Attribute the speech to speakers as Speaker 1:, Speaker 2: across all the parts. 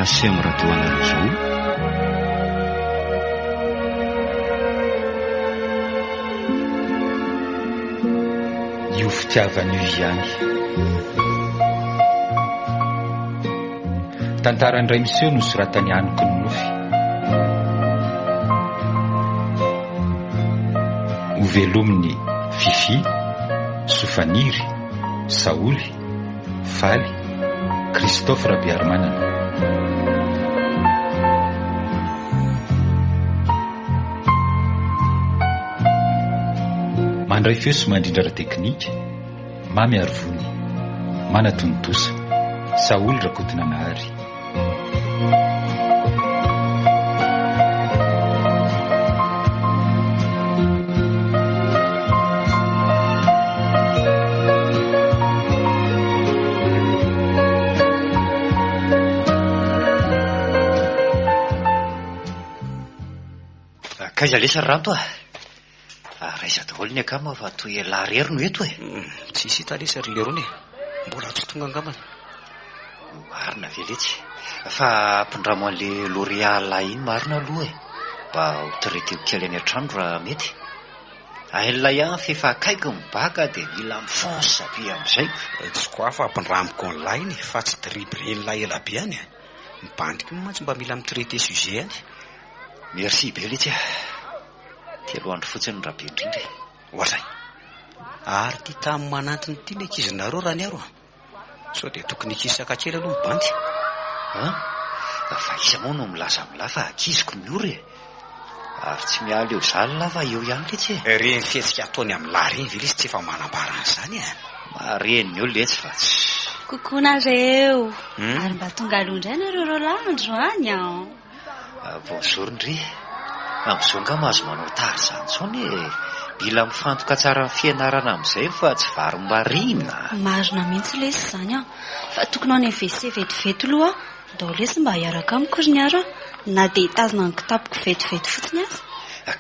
Speaker 1: Atolotry ny ACM Radio anareo izao. Io fitiavana io ihany. Tantara indray miseho nosoratan'i Aniko ny nofy. Hovelomin'i Fifi, Sofaniry, Saholy, Faly, Christophe Rabearimanana. Mandray feo sy mandrindra ara-teknika, Mamy Arivony. Manatontosa, Saholy Rakotonanahary.
Speaker 2: Kaiza lesy ry Ranto a! Ary aiza daholo ny akama fa toa elah rery no eto e!
Speaker 3: Tsisy hita lesy ry lerony e! Mbola tsy tonga angambany.
Speaker 2: Marina ve letsy? Fa ampindramo an'le L'Oréal iny marina aloha e! Mba ho traiter-ko kely any an-trano raha mety. Hain'ilay ihany f'efa akaiky ny bac dia mila mi-fonce be amin'izay ko.
Speaker 3: Tsy quoi fa ampindramiko an'lah iny e, fa tsy dribbler-n'lah ela be any e! Ny bandy koa mantsy mba mila mi-traiter sujet ihany.
Speaker 2: Merci be letsy a! Telo andro fotsiny raha be indrindra e!
Speaker 3: Oadray! Ary ity tany manantona ity ny ankizinareo Raniaro a! Sao dia tokony hikisaka kely aloha ny bandy?
Speaker 2: An! Fa iza moa no milaza amin'lah fa ankiziko ny ora e? Ary tsy miala eo izany lah fa eo ihany letsy e!
Speaker 3: Ireny fihetsika ataony amin'lah ireny ve lesy tsy efa manambara an'izany e?
Speaker 2: Marenina eo letsy fa tsy.
Speaker 4: Coucou nareo! Ary mba tonga aloha indray nareo roalahy androany an!
Speaker 2: Bonjour ndry. Amin'izao angaha mahazo manao tara izany intsony e. Mila mifantoka tsara amin'ny fianarana amin'izay fa tsy varimbariana.
Speaker 4: Marina mihitsy lesy izany an. Fa tokony ho any amin'ny WC vetivety aloha aho. Ndao lesy mba hiaraka amiko ry Niaro a. Na dia hitazona ny kitapoko vetivety fotsiny aza.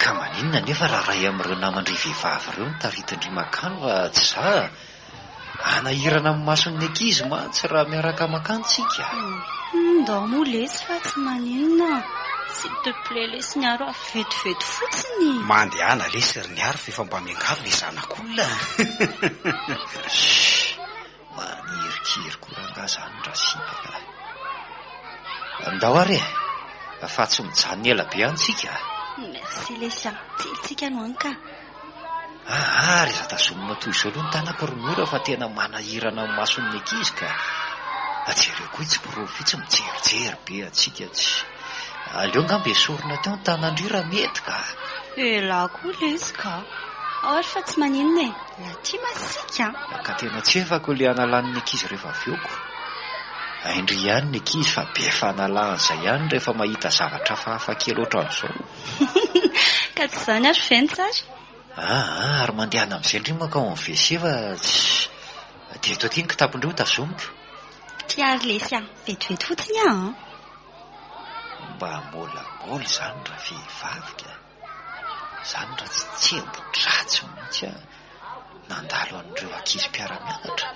Speaker 2: Ka maninona anefa raha iray amin'ireo naman-dry vehivavy ireo no taritin-dry mankany fa tsy za? Hanahirana amin'ny mason'ny ankizy mantsy raha miaraka mankany tsika.
Speaker 4: Ndao moa lesy fa tsy maninona. S'il te plait lesy Niaro a, vetivety fotsiny.
Speaker 3: Mandehana lesy ry Niaro fa efa mba miangavy ilay zanak'olona a.
Speaker 2: Shh! Manirikiry koa rangaha zany rasipa ka. Ndao ary e! Fa tsy mijanona ela be any tsika.
Speaker 4: Merci lesy a, tsika no any ka.
Speaker 2: Aa ary aza tazomina toy izao aloha ny tanako ry Miora fa tena manahirana ny mason'ny ankizy ka. Jereo koa itsy prof itsy mijerijery be antsika tsy. Aleo angamba esorina teo ny tanan-dry raha mety ka.
Speaker 4: Elah koa lesy ka. Ao ary fa tsy maninona e. La team isika
Speaker 2: a. Ka tena tsy efako ilay hanalan'ny ankizy rehefa avy eo ko. Hain-dry ihany ny ankizy fa be fanalana izay ihany rehefa mahita zavatra hafahafa kely ohatran'izao.
Speaker 4: Ka tsy izany ary ve ny tsara?
Speaker 2: Aa, ary mandehana amin'izay ndry mankao amin'ny WC fa tsy dia eto aty ny kitapon-dry ho tazomiko.
Speaker 4: Ty ary lesy a, vetivety fotsiny aho an.
Speaker 2: Mba môlamôla izany ravehivavy ka. Izany raha tsy tsembo-dratsy mihitsy aho. nandalo an'ireo ankizy mpiara-mianatra.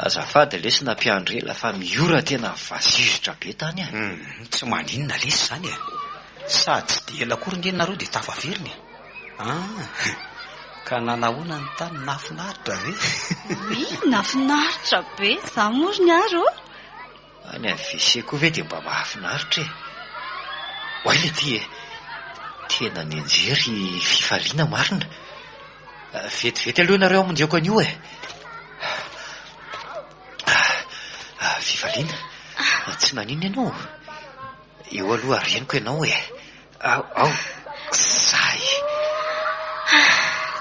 Speaker 2: Azafady lesy nampiandry ela fa miora tena vazizotra be tany a.
Speaker 3: Hum, tsy maninona lesy izany e. Sady tsy dia ela akory nge nareo dia tafaverina e. Ah, ka nanahoana ny tany, nahafinaritra ve?
Speaker 4: Oui, nahafinaritra be, za moa ry Niaro ô.
Speaker 2: Any amin'ny WC koa ve dia mba mahafinaritra e. Oay le ty e. Tena nianjery fifaliana marina. Vetivety aloha ianareo hamonjeko an'io e. Fifaliana, tsy naninona ianao? Eo aloha reniko ianao e. Ao, ao, sahy.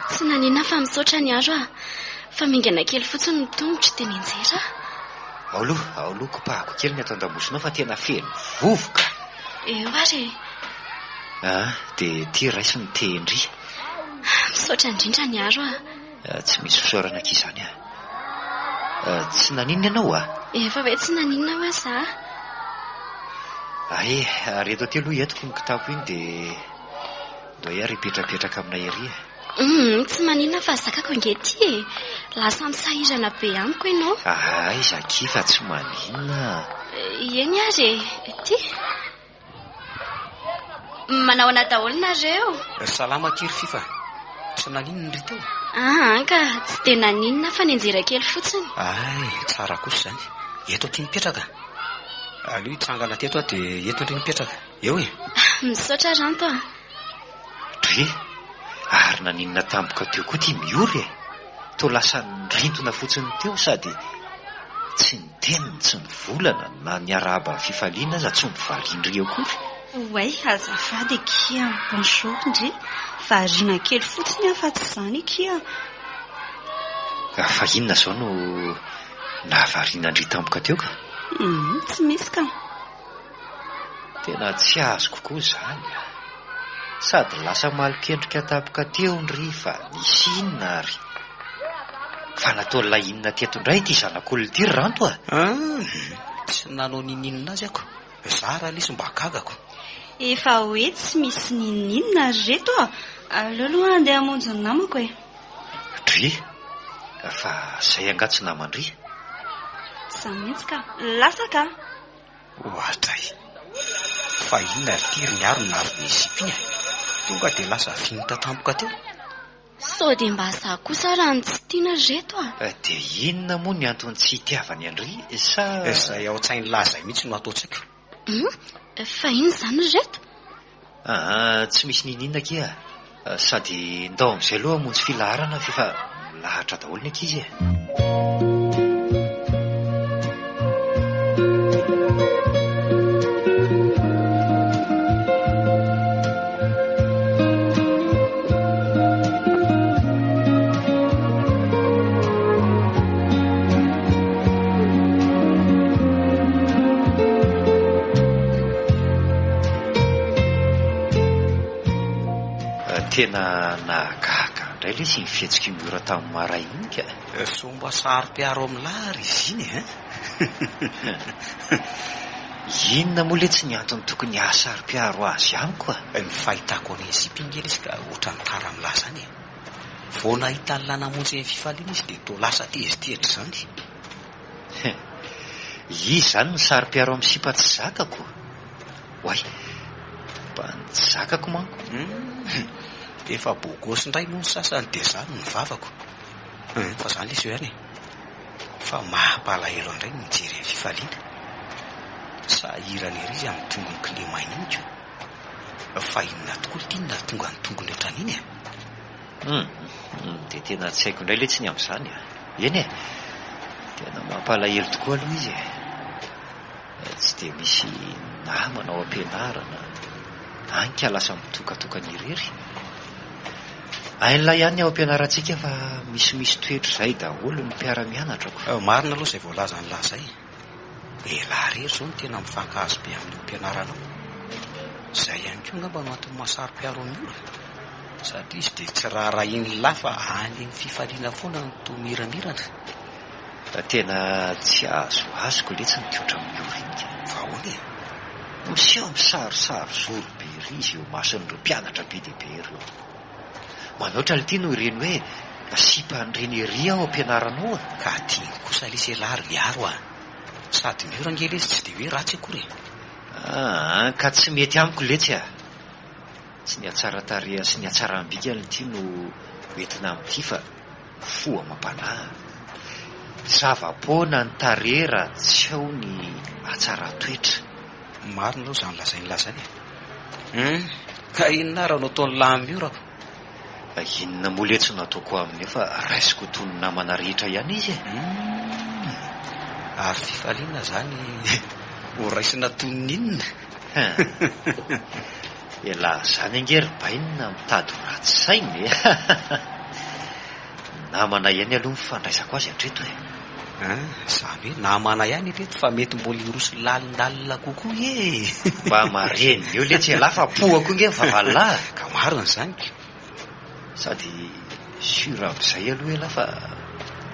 Speaker 5: Tsy naninona fa misaotra ny andro ah. Fa mingana kely fotsiny ny tongotro dia nianjera aho.
Speaker 2: Ao aloha, ao aloha kopahako kely ny ato an-damosinao fa tena feno vovoka.
Speaker 5: Eo ary e.
Speaker 2: Ah, dia ity raiso ny tehindry.
Speaker 5: Misaotra indrindra Niaro a.
Speaker 2: Ah, tsy misy fisaorana akia izany a. Ah, tsy naninona ianao a?
Speaker 5: Efa hoe tsy naninona hoa za.
Speaker 2: Ay, ary eto aty aloha entiko ny kitapo iny dia ndao ary hipetrapetraka aminay ery e.
Speaker 5: Hum, tsy maninona fa zakako ange ity e. Lasa misahirana be amiko ianao.
Speaker 2: Aiza akia fa tsy maninona.
Speaker 5: Eny ary e, ity. Manao ahoana daholo nareo?
Speaker 3: Salama akia ry Fifa. Tsy naninona ry teo?
Speaker 5: Ah, ka tsy dia naninona fa nianjera kely fotsiny.
Speaker 3: Ay, tsara kosa izany. Eto akia mipetraka. Aleo hitsangana teto aho dia eto ndry mipetraka. Eo e.
Speaker 5: Misaotra Ranto a.
Speaker 2: Dre, ary naninona tampoka teo koa ity Miory e? Toa lasa nirintona fotsiny teo sady tsy niteny no tsy nivolana na niarahaba fifaliana aza tsy novalian-dry akory.
Speaker 4: Oay, azafady akia, bonjour ndry, variana kely fotsiny aho fa tsy izany akia.
Speaker 2: Fa inona izao no nahavariana an-dry tampoka teo ka?
Speaker 4: Hum, tsy misy ka.
Speaker 2: Tena tsy azoko koa izany a! Sady lasa malokendrika tampoka teo ndry fa nisy inona ary? Fa nataon'ilay inona teto indray ity zanak'olona ity ry Ranto a?
Speaker 3: Hum, tsy nanao ninininona azy ako. Zara lesy mba gagako.
Speaker 4: Efa hoe tsy misy ninoninona ry reto a! Aleo aloha handeha hamonjy ny namako e.
Speaker 2: Dry, fa zay angaha tsy naman-dry?
Speaker 4: Izany mihitsy ka. Lasa ka!
Speaker 3: Oadray! Fa inona ry ity ry Miaro no nahavy ny zipo iny e? Tonga dia lasa vinta tampoka teo.
Speaker 5: Sao dia mba za kosa raha no tsy tiana ry reto a!
Speaker 2: Dia inona moa ny antony tsy itiavany an-dry sa.
Speaker 3: Izay ao an-tsain'lah izay mihitsy no ato an-tsaiko.
Speaker 5: Hum! Fa inona izany ry reto?
Speaker 2: Aa, tsy misy n'inon'inona akia a! Sady ndao amin'izay aloha hamonjy filaharana f'efa milahatra daholo ny ankizy e! Tena nahagaga indray lesy iny fihetsik'i Miora tamin'ny maraina iny ka.
Speaker 3: Sao mba saro-piaro amin'lah ary izy iny e?
Speaker 2: Inona moa letsy ny antony tokony hahasaro-piaro azy amiko a?
Speaker 3: Ny fahitako an'iny sipa iny nge lesy ka ohatran'ny tara amin'lah izany e. Vao nahita an'lah namonjy ny fifaliana izy dia toa lasa tezitezitra izany.
Speaker 2: Izy izany no saro-piaro amin'ny sipa tsy zakako? Oay, mba ny tsy zakako manko.
Speaker 3: Hum, efa beau gosse indray moa ny sasany dia izany no vavako. Hum, fa izany lesy eo ihany e. Fa mampalahelo ahy indray ny mijery an'i Fifaliana. Sahirana ery izy amin'ny tongony kilemaina iny ko. Fa inona tokoa ity no nahatonga ny tongony ohatran'iny e?
Speaker 2: Hum, dia tena tsy haiko indray letsy ny amin'izany a. Eny e, tena mampalahelo tokoa aloha izy e. Tsy dia misy namana ao am-pianarana, hany ka lasa mitokatokana irery. Hain'ilay ihany ny ao am-pianarantsika fa misimisy toetra izay daholo ny mpiara-mianatra ko.
Speaker 3: Marina aloha izay voalazan'lah izay e. Elah irery izao no tena mifankahazo be amin'ny ao am-pianarana ao. Izay ihany koa angamba no antony mahasaro-piaro an'i Miora. Satria izy dia tsy raharahian'lah fa any amin'ny fifaliana foana no toa miramirana.
Speaker 2: Tena tsy azoazoko letsy ny toetra Miora iny ka.
Speaker 3: Fa ahoana e?
Speaker 2: Miseho misarisary zoro be ery izy eo imason'ireo mpianatra be dia be ireo. Manoatra l'ty noho ireny hoe sipa an'ireny ery ao am-pianarana ao a!
Speaker 3: Ka adino kosa lesy elah ry Miaro a! Sady Miora ange lesy tsy dia hoe ratsy akory e!
Speaker 2: Aa ka tsy mety amiko letsy a! Tsy ny hatsaran-tareha sy ny hatsaram-bika l'ty no hoentina amin'ity fa fo amam-panahy. Zava-poana ny tarehy raha tsy ao ny hatsaran-toetra.
Speaker 3: Marina aloha izany lazain'lah izany e! Hum, ka inona ary no ataon'lah amin'io rako?
Speaker 2: Inona moa letsy no ataoko aminy eo fa raisiko ho toy ny namana rehetra ihany izy e!
Speaker 3: Hum, ary fifaliana izany ho raisina toy ny inona?
Speaker 2: Hein! Elah izany ange ry bainina mitady ho ratsy saina e! Namana ihany aloha ny fandraisako azy hatreto e!
Speaker 3: An, izany hoe namana ihany ireto fa mety mbola hiroso lalindalina kokoa e!
Speaker 2: Mba marihina eo letsy ialahy fa poa koa nge ny vavan'lah.
Speaker 3: Ka marina izany.
Speaker 2: Sady sûr amin'izay aloha ialahy fa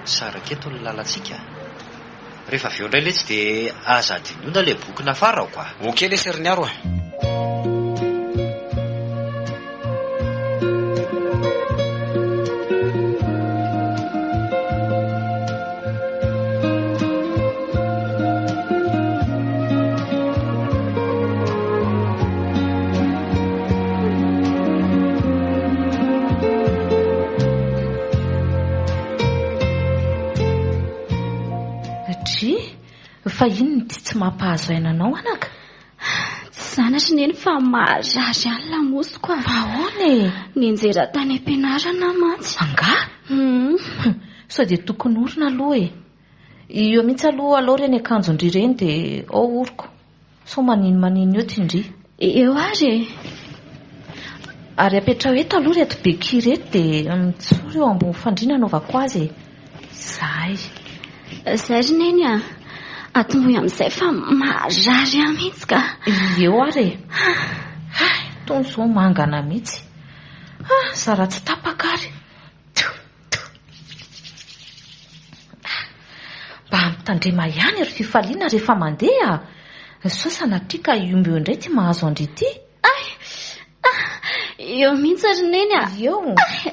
Speaker 2: misaraka eto ny lalantsika. Rehefa avy eo indray letsy dia aza adinoina ilay boky nafarako a!
Speaker 3: Ok lesy ry Niaro a!
Speaker 6: Dry, fa inona ity tsy mampahazo aina anao anaka?
Speaker 5: Tsy izany ry Neny fa marary any lamosiko a.
Speaker 6: Fa ahoana e?
Speaker 5: Nianjera tany am-pianarana aho mantsy.
Speaker 6: Angaha?
Speaker 5: Hum.
Speaker 6: Sao dia tokony orina aloha e. Eo mihitsy aloha alao ireny akanjon-dry ireny dia ao oroko. Sao maninomanino eo ty ndry.
Speaker 5: Eo ary e.
Speaker 6: Ary apetraho eto aloha ireto beky ireto dia mijoro eo ambony fandriana anaovako azy e. Izay.
Speaker 5: Izay ry Neny a. Atombohy amin'izay fa marary ahy mihitsy ka.
Speaker 6: Eo ary e. Hay, itony izao mangana mihitsy. Ah, zara tsy tapaka ary. Mba mitandrema ihany ry Fifaliana rehefa mandeha a! Sao sanatria ka hiomby eo indray ity mahazo an-dry ity.
Speaker 5: Ay! Ah! Eo mihitsy ry Neny a!
Speaker 6: Eo.
Speaker 5: Ay!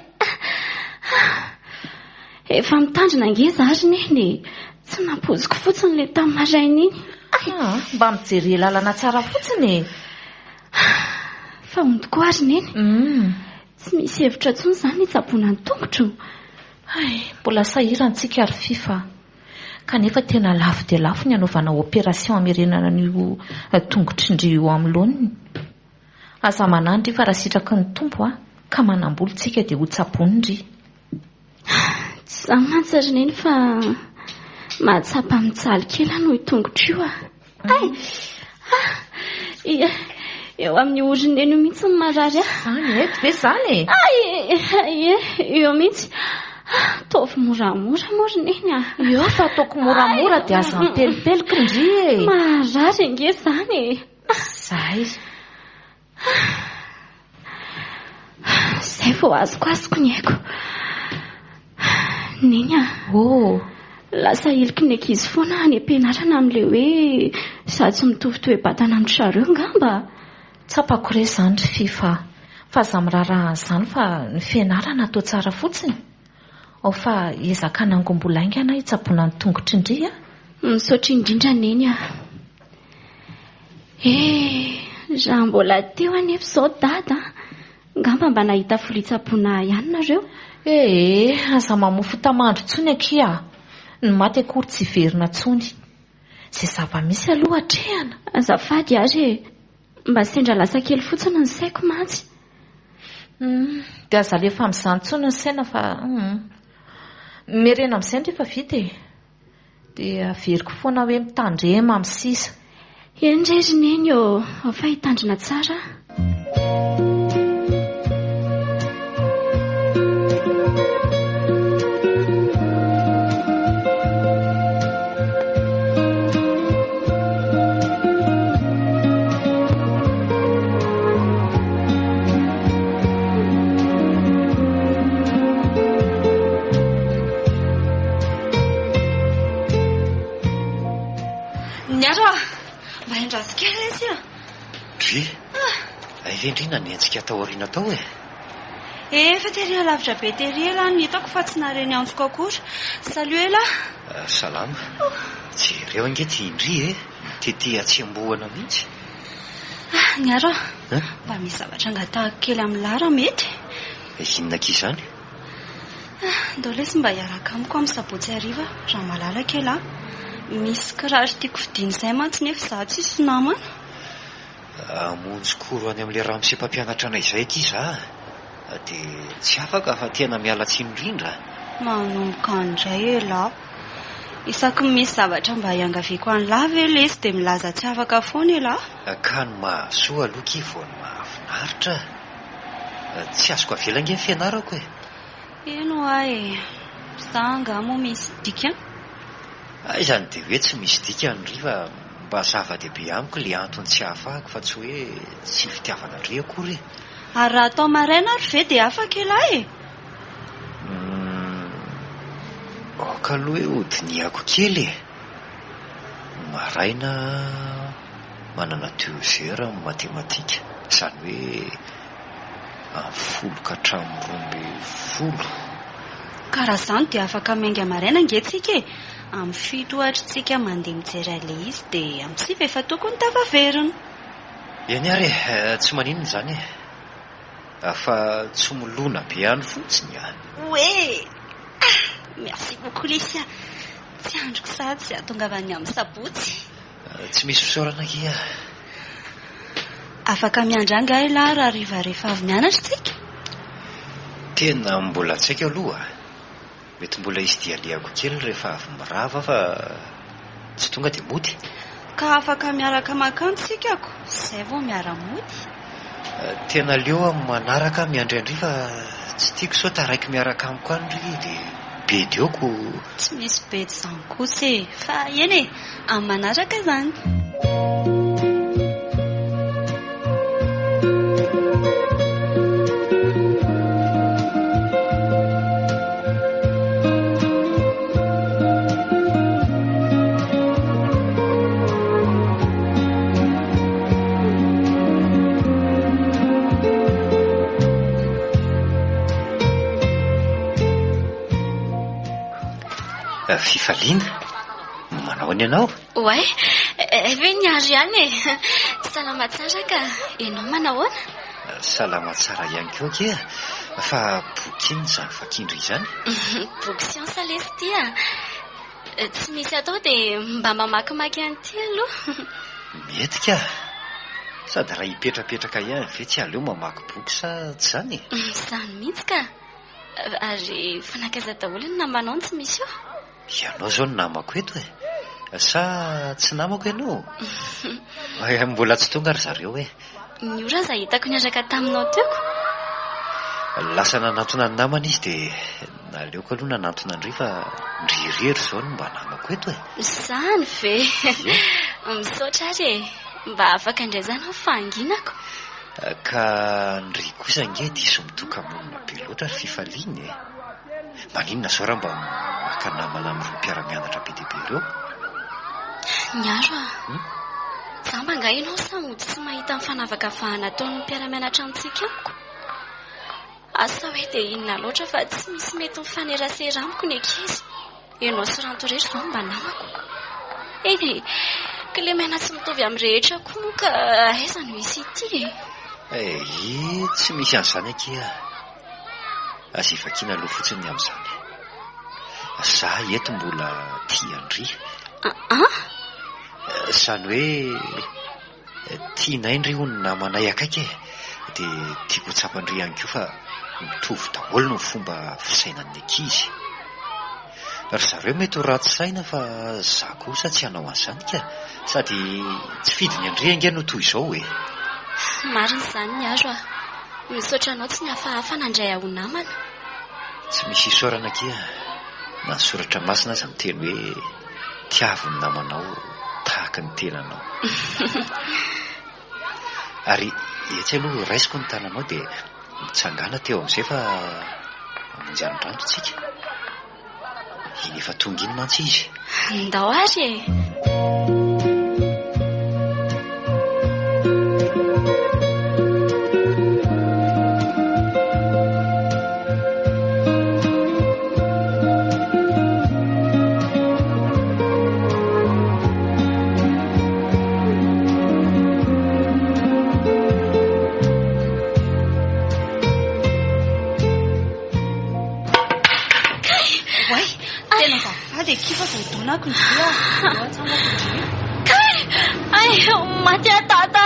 Speaker 5: Ah! Efa mitandrina ange za ry Neny e! Tsy nampoiziko fotsiny ilay tamin'ny maraina iny. Ay!
Speaker 6: Ah, mba mijere lalana tsara fotsiny e!
Speaker 5: Fa hono tokoa ry Neny.
Speaker 6: Hum.
Speaker 5: Tsy misy hevitra intsony izany hitsaboana ny tongotro?
Speaker 6: Hay, mbola sahirana tsika ry Fifa a! Kanefa tena lafo dia lafo ny hanaovana opération hamerenana an'io tongotry ndry io amin'ny laoniny. Aza manahy ndry fa raha sitraky ny Tompo a, ka manam-bola tsika dia ho tsaboiny ndry.
Speaker 5: Tsy izany mantsy ry Neny fa mahatsapa mijaly kely aho noho io tongotro io a! Hay! Ah! Ia, eo amin'ny orony eo mihitsy no marary ahy.
Speaker 6: Zany eto ve zany e?
Speaker 5: Ay, ie, eo mihitsy. Ataovy moramora moa ry Neny a.
Speaker 6: Eo fa ataoko moramora dia aza mipelipeliky ndry e.
Speaker 5: Marary ange izany e.
Speaker 6: Zay.
Speaker 5: Izay vao azoko azoko ny aiko. Neny a.
Speaker 6: Oh.
Speaker 5: Lasa iliky ny ankizy foana any am-pianarana amin'ilay hoe izaho tsy mitovy toe-batana amin-dry zareo angamba.
Speaker 6: Tsapako re izany ry Fifa a. Fa aza miraharaha an'izany fa ny fianarana atao tsara fotsiny. Ao fa hiezaka hanangom-bola haingana aho hitsaboana ny tongotry ndry a.
Speaker 5: Misaotra indrindra Neny a. Eh, raha mbola teo anefa izao Dada an, ngamba mba nahita vola hitsaboana ahy ihany nareo.
Speaker 6: Eh, aza mamoa fota-mandry intsony akia a. Ny maty akory tsy hiverina intsony. Izay zava-misy aloha atrehana.
Speaker 5: Azafady ary e, mba sendra lasa kely fotsiny ny saiko mantsy.
Speaker 6: Hum, dia aza alefa amin'izany intsony ny saina fa hum. Miherena amin'izay ndry fa vita e. Dia averiko foana hoe mitandrema amin'ny sisa.
Speaker 5: Eny re ry Neny ô, ao fa hitandrina tsara aho. Niaro a! Mba endraso kely lesy a!
Speaker 2: Dry, hay ve ndry nanenjika tao aoriana tao e?
Speaker 4: Efa tery alavitra be tery elah no hitako fa tsy nahare ny antsoko akory. Salut elah!
Speaker 2: Salama. Jereo ange ity ndry e! Mitete hatsembohana mihitsy.
Speaker 4: Ah, Niaro a! Mba misy zavatra angatahako kely amin'lah raha mety?
Speaker 2: Inona akia izany?
Speaker 4: Ndao lesy mba hiaraka amiko amin'ny sabotsy hariva raha malalaka elah. Misy kiraro tiako vidiana izay mantsy nefa izaho tsisy namana.
Speaker 2: Hamonjy cours any amin'ilay ramose mpampianatra anay izay akia izaho dia tsy afaka fa tena miala tsiny indrindra.
Speaker 4: Manomboka indray elah. Isaky ny misy zavatra mba iangaviako an'lah ve lesy dia milaza tsy afaka foana elah?
Speaker 2: Ka ny mahasoa aloha akia vao ny mahafinaritra. Tsy azoko avela ange ny fianarako e.
Speaker 4: Eny hoa e. Za angaha moa misy dikany?
Speaker 2: Hay izany dia hoe tsy misy dikany ry fa mba zava-dehibe amiko ilay antony tsy ahafahako fa tsy hoe tsy fitiavana an-dry akory e.
Speaker 4: Ary raha atao maraina ary ve dia afaka ialahy e?
Speaker 2: Humm, aoka aloha hoe hodinihako kely e. Maraina manana deux heures amin'ny matematika, izany hoe amin'ny folo ka hatramin'ny 12.
Speaker 4: Ka raha izany dia afaka miainga maraina ange tsika e! Amin'ny fito ohatra tsika mandeha mijery an'ilay izy dia amin'ny sivy efa tokony tafaverina.
Speaker 2: Eny ary e, tsy maninona izany e! Fa tsy milona be any fotsiny an!
Speaker 4: Oe! Ah! Merci beaucoup lesy a! Tsy andriko sahady izay hahatongavan'ny amin'ny sabotsy.
Speaker 2: Tsy misy fisaorana akia.
Speaker 4: Afaka miandry angaha ialahy rahariva rehefa avy mianatra tsika?
Speaker 2: Tena mbola tsy haiko aloha. Mety mbola hisy dia alehako kely rehefa avy mirava fa tsy tonga dia mody.
Speaker 4: Ka afaka miaraka mankany tsika ko, izay vao miara-mody.
Speaker 2: Tena aleo amin'ny manaraka aho miandry an-dry fa tsy tiako sao taraiky miaraka amiko any ry dia bedy eo ko.
Speaker 4: Tsy misy bedy izany kosa e! Fa eny e! Amin'ny manaraka izany.
Speaker 2: Fifaliana, manao ahoana ianao?
Speaker 5: Oay, ve ny andro ihany e! Salama tsara ka, ianao manao ahoana?
Speaker 2: Salama tsara ihany koa akia, fa boky inona izany vakian-dry izany?
Speaker 5: Boky siansa lesy ity a! Tsy misy atao dia mba mamakimaky an'ity aloha.
Speaker 2: Mety ka! Sady raha hipetrapetraka ihany ve tsy aleo mamaky boky sa tsy izany e?
Speaker 5: Izany mihitsy ka! Ary fa nankaiza daholo ny namanao no tsy misy eo?
Speaker 2: Ianao izao no namako eto e! Sa tsy namako ianao? Mbola tsy tonga ry zareo e!
Speaker 5: Ny ora aza hitako niaraka taminao teo ko!
Speaker 2: Lasa nanantona ny namany izy dia naleoko aloha nanantona an-dry fa ndry irery izao no mba namako eto e!
Speaker 5: Izany ve?
Speaker 2: Ie.
Speaker 5: Misaotra ary e! Mba afaka indray izany ny fahanginako.
Speaker 2: Ka ndry kosa ange diso mitoka-monina be loatra ry Fifaliana e! Maninona izao raha mba maka namana amin'ireo mpiara-mianatra be dia be ireo?
Speaker 5: Niaro a! Jamba angaha ianao sa mody tsy mahita ny fanavakavahana ataon'ny mpiara-mianatra amintsika amiko? Asa hoe dia inona loatra fa tsy misy mety mifanerasera amiko ny ankizy. Ianao sy Ranto irery izao no mba namako. Eny e, kilemaina tsy mitovy amin'ny rehetra koa moa ka aiza no hisy ity e?
Speaker 2: Ehe, tsy misy an'izany akia. Aza ivakiana loha fotsiny ny amin'izany. Za eto mbola tia an-dry.
Speaker 5: Aa?
Speaker 2: Izany hoe tianay ndry hono ny namanay akaiky e! Dia tiako ho tsapan-dry ihany koa fa mitovy daholo ny fomba fisainan'ny ankizy. Ry zareo mety ho ratsy saina fa za kosa tsy hanao an'izany ka! Sady tsy fidiny an-dry ange no toy izao e!
Speaker 5: Marina izany Miaro a! Misaotra anao tsy nihafahafa nandray ahy ho namana.
Speaker 2: Tsy misy isaorana akia, na ny soratra masina aza miteny hoe tiavo ny namanao tahaka ny tenanao. Ary etsy aloha raisiko ny tananao dia mitsangàna teo amin'izay fa hamonjy an'i Ranto tsika. Iny efa tonga iny mantsy izy.
Speaker 5: Ndao ary e!
Speaker 4: Oay, tena azafady akia fa voadonako ndry a. Aleo atsangako ndry.
Speaker 5: Kay! Ay, maty aho dada.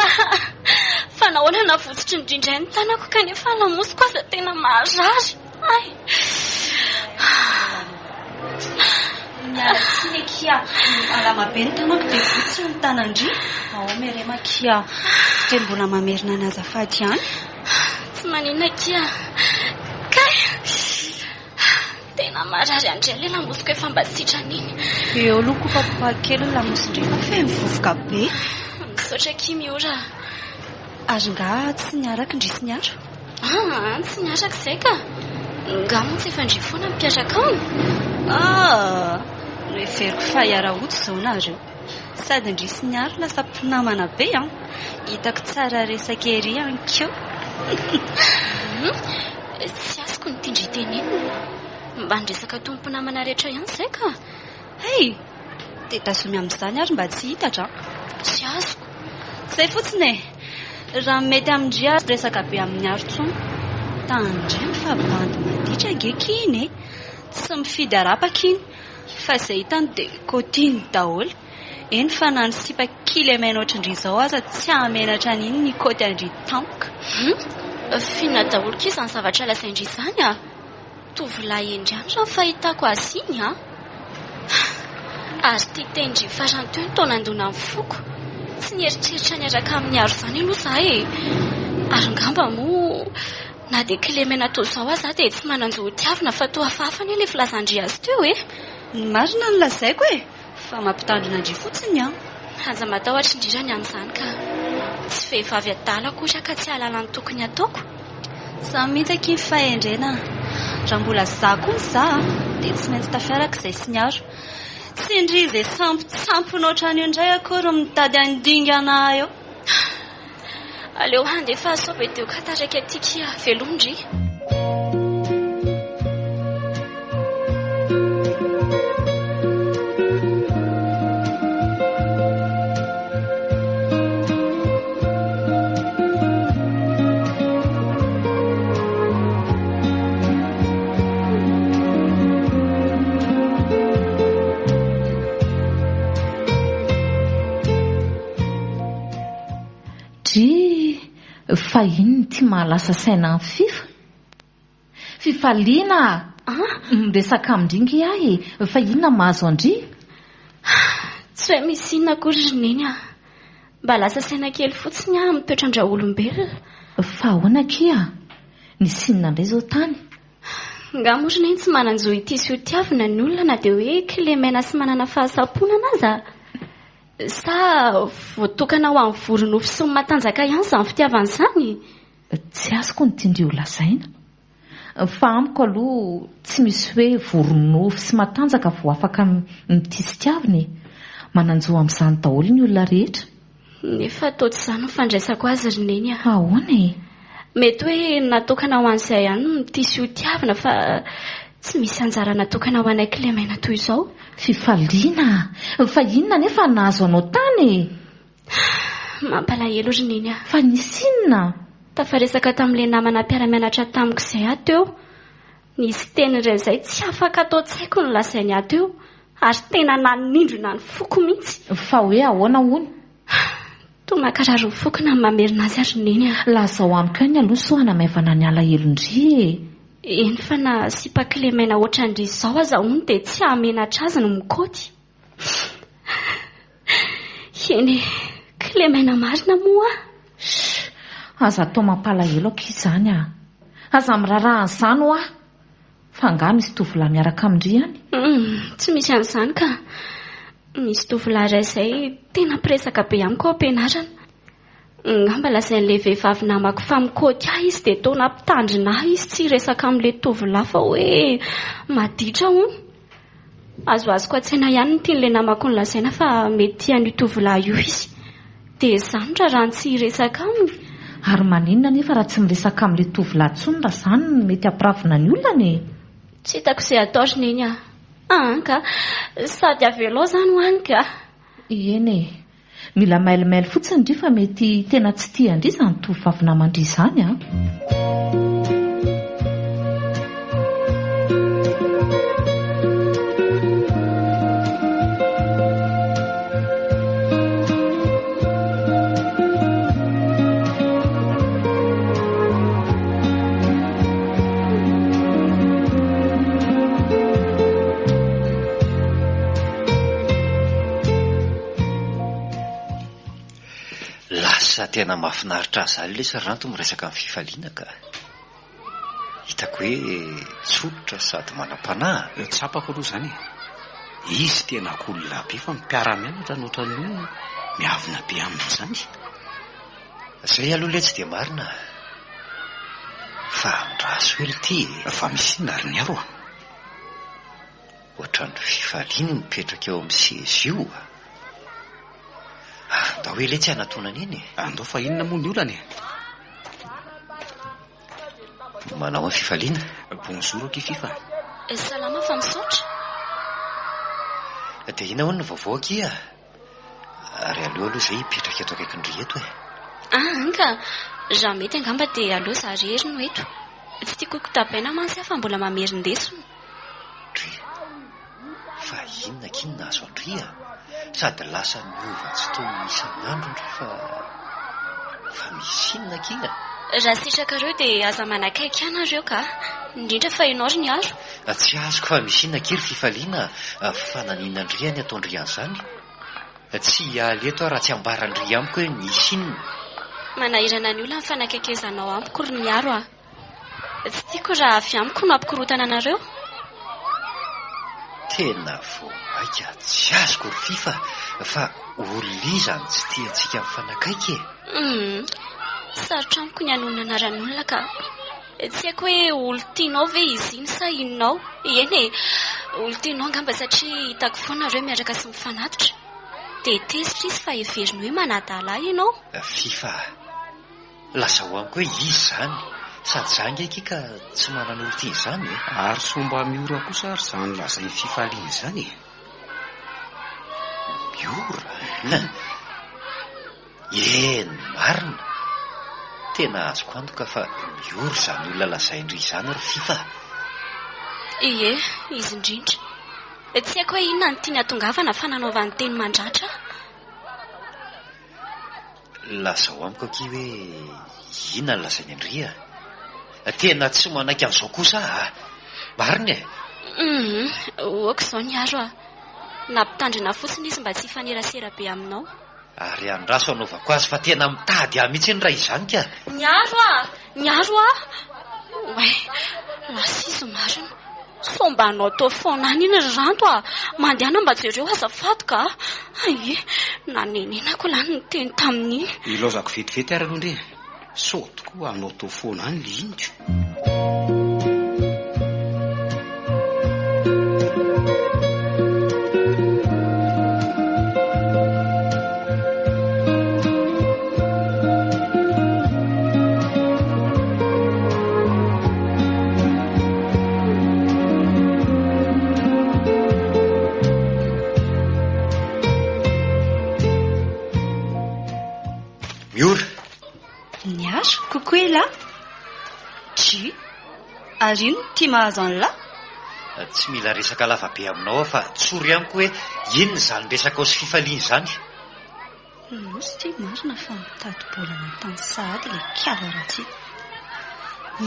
Speaker 5: Fa nahoana navotsotry ny indray ny tanako kanefa lamosiko aza tena marary. Ay!
Speaker 4: Miala tsiny akia, malama be ny tanako dia votsy ny tanan-dry. Ao Merema akia, dia mbola mamerina ny azafady ihany.
Speaker 5: Tsy maninona akia. Kay! Tena. Tena marary andray ilay lamosiko efa mba sitrana iny.
Speaker 4: Eo aloha kopakopaha kely ny lamosin-dry fa feno vovoka be.
Speaker 5: Misaotra akia Miora a.
Speaker 4: Ary nga tsy niaraka ndry sy niara?
Speaker 5: Aa, tsy niaraka izay ka. Nga moa tsy efa ndry foana no mpiaraka aminy?
Speaker 4: Aa, noheveriko fa hiara-hody izao nareo. Sady ndry sy niaro lasa mpinamana be an! Hitako tsara resaka ery ankeo.
Speaker 5: Tsy azoko ny tian-dry tenenina. Mba niresaka toy ny mpinamana rehetra ihany izay ka.
Speaker 4: Hay! Dia tazomy amin'izany ary mba tsy hitatra an!
Speaker 5: Tsy azoko.
Speaker 4: Izay fotsiny e! Raha mety amin-dry ary resaka be amin'i Aro intsony. Tandremo fa bandy maditra ange ky iny e! Tsy mifidy harapaka iny. Fa izay hitany dia kotiny daholo. Eny fa na ny sipa kilemaina ohatran-dry izao aza tsy hahamenatra an'iny ny hikaoty an-dry tampoka.
Speaker 5: Hum! F'inona daholo kia izany zavatra lazain-dry izany a? Tovolahy hendry ihany raha ny fahitako azy iny a! Ary ity tenin-dry farany teo no toa nandona ny foko. Tsy nieritreritra niaraka amin'i Aro izany aloha izaho e! Ary angamba moa Na dia kilemena toa izao aza aho dia tsy manan-jo hotiavina fa toa hafahafa anie ilay filazan-dry azy teo e!
Speaker 4: Ny marina no lazaiko e! Fa mampitandrina an-dry fotsiny an!
Speaker 5: Aza matahotra indrindra ny amin'izany ka! Tsy vehivavy adala akory aho ka tsy hahalala ny tokony hataoko.
Speaker 4: Izany mihitsy akia ny fahendrena a! Raha mbola za koa ny za dia tsy maintsy tafiaraka izay sy ny aro. Tsy ndry izay sampontsampona ohatran'io indray akory no mitady handingana ahy eo.
Speaker 5: Aleo handeha fa sao be deoka taraiky aty kia. Veloma ndry.
Speaker 6: Drii, fa inona ity mahalasa saina an'i Fifa? Fifaliana a! Miresaka amin-dry nge aho e, fa inona mahazo an-dry?
Speaker 5: Tsy hoe misy inona akory ry Neny a! Mba lasa saina kely fotsiny aho amin'ny toetran-draolombelona.
Speaker 6: Fa ahoana akia? Nisy inona indray izao tany?
Speaker 5: Nga moa ry Neny tsy manan-jo hitia sy hotiavina ny olona na dia hoe kilemaina sy manana fahasamponana aza? Sa voatokana ho an'ny vory nofo sy ny matanjaka ihany izany fitiavana izany?
Speaker 6: Tsy azoko ny tian-dry ho lazaina. Fa amiko aloha tsy misy hoe vory nofo sy matanjaka vao afaka mitia sy tiavina e. Manan-jo amin'izany daholo ny olona rehetra.
Speaker 5: Nefa toa tsy izany ny fandraisako azy ry Neny a.
Speaker 6: Ahoana e?
Speaker 5: Mety hoe natokana ho an'izay ihany ny mitia sy ho tiavina fa tsy misy anjara natokana ho anay kilemaina toy izao.
Speaker 6: Fifaliana a! Fa inona anefa no nahazo anao tany e?
Speaker 5: Mampalahelo ry Neny a!
Speaker 6: Fa nisy inona?
Speaker 5: Tafaresaka tamin'ilay namana mpiara-mianatra tamiko izay aho teo. Nisy teny iray izay tsy afaka ato an-tsaiko nolazainy ahy teo ary tena nanindrona ny foko mihitsy.
Speaker 6: Fa hoe ahoana hono?
Speaker 5: Toa mankarary ny foko na ny mamerina azy ary Neny a!
Speaker 6: Lazao amiko ihany aloha sao hanamaivana ny alahelon-dry e!
Speaker 5: Eny fa na sipa kilemaina ohatran-dry izao aza hono dia tsy hahamenatra azy ny mikaoty. Eny e, kilemaina marina moa aho.
Speaker 6: Shh! Aza atao mampalahelo akia izany a! Aza miraharaha an'izany hoa! Fa angaha misy tovolahy miaraka amin-dry any?
Speaker 5: Humm, tsy misy an'izany ka. Misy tovolahy iray izay tena mpiresaka be amiko ao am-pianarana. Angamba lazain'ilay vehivavy namako fa mikaoty ahy izy dia toa nampitandrina ahy izy tsy hiresaka amin'ilay tovolahy fa hoe maditra hono. Azoazoko an-tsaina ihany ny tian'ilay namako nolazaina fa mety tia an'io tovolahy io izy. Dia izaho no raràny tsy hiresaka aminy.
Speaker 6: Ary maninona anefa raha tsy miresaka amin'ilay tovolahy intsony raha izany no mety hampiravona ny olana e?
Speaker 5: Tsy hitako izay atao ry Neny a! An ka! Sady avelao izany ho any ka!
Speaker 6: Eny e! Mila mailomailo fotsiny ndry fa mety tena tsy tia an-dry izany tovovavy naman-dry izany an!
Speaker 2: Lasa tena mahafinaritra ahy izany lesy ry Ranto miresaka amin'ny fifaliana ka. Hitako hoe tsotra sady manam-panahy.
Speaker 3: Tsapako aloha izany e. Izy tena cool be fa ny mpiara-mianatra no ohatran'ny hoe miavona be aminy izany.
Speaker 2: Izay aloha letsy dia marina fa andraso ela ity e.
Speaker 3: Fa misy inona ry Niaro a?
Speaker 2: Ohatran'ny fifaliana mipetraka eo amin'ny seza io a. Andao hoe letsy hanatonana eny e.
Speaker 3: Andao fa inona moa ny olana e?
Speaker 2: Manao ny fifaliana.
Speaker 3: Bonjour akia Fifa.
Speaker 5: Salama fa misaotra.
Speaker 2: Dia inona hono ny vaovao akia? Ary aleo aloha izay hipetraka eto akaikin-dry eto e.
Speaker 5: Ah, anka, raha mety angamba dia aleo za irery no eto. Tsy tiako kotabaina mantsy aho fa mbola mamerin-desona.
Speaker 2: Dry, fa inona akia no nahazo an-dry a? Sady lasa niova tsy toy ny isan'andro ndry fa fa misy inona akia?
Speaker 5: Raha sitrakareo dia aza manakaiky ahy nareo ka, indrindra fa ianao ry Niaro.
Speaker 2: Tsy azoko fa misy inona akia ry Fifaliana fa naninona ndry ny ataon-dry an'izany? Tsy hiala eto aho raha tsy ambaran-dry amiko hoe misy inona.
Speaker 5: Manahirana ny olona ny fanakaikezanao amiko ry Niaro a. Tsy tiako raha avy amiko no hampikorontana anareo.
Speaker 2: Tena vao maika tsy azoko ry Fifa fa olona iza no tsy tiantsika mifanakaiky e?
Speaker 5: Hum, sarotra amiko ny hanonona anaran'olona ka. Tsy haiko hoe olon-tianao ve izy iny sa inona ao. Eny e, olon-tianao angamba satria hitako foana nareo miaraka sy mifanatitra. Dia tezitra izy fa heveriny hoe manadala ahy ianao.
Speaker 2: Fifa a! Lazao amiko hoe iza izany? Sady za ange akia ka tsy manana olon-tiana izany e!
Speaker 3: Ary sao mba miora kosa ary izany lazain'i Fifaliana izany e?
Speaker 2: Miora? Eny marina! Tena azoko antoka fa miora izany olona lazain-dry izany ry Fifa a!
Speaker 5: Ie, izy indrindra. Tsy haiko hoe inona no tiany hatongavana fa nanaovany teny mandratra aho.
Speaker 2: Lazao amiko akia hoe inona no lazainy an-dry a! Tena tsy manaiky an'izao kosa aho a! Marina e!
Speaker 5: Hum, ok izao Niaro a! Nampitandrina fotsiny izy mba tsy hifanerasera be aminao.
Speaker 2: Ary andraso hanaovako azy fa tena mitady ahy mihitsy iny raha izany ka!
Speaker 5: Niaro a! Niaro a! Oay, lasa izy marina. Sao mba hanao tao foana any iny ry Ranto a! Mandehana mba jereo azafady ka! Hay, nanenenako lany niteny tamin'iny.
Speaker 3: Ilaozako vetivety ary aloha ndry e! Sao tokoa hanao tao foana any le iny ko!
Speaker 2: Miora.
Speaker 4: Niara, coucou elah. Dry. Ary ino no tia mahazo an'lah?
Speaker 2: Tsy mila resaka lava be aminao aho fa tsory amiko hoe inona izany resakao sy fifaliana izany.
Speaker 4: Nosy ity marina fa mitady bolana tany sahady ilay kala ratsy iny.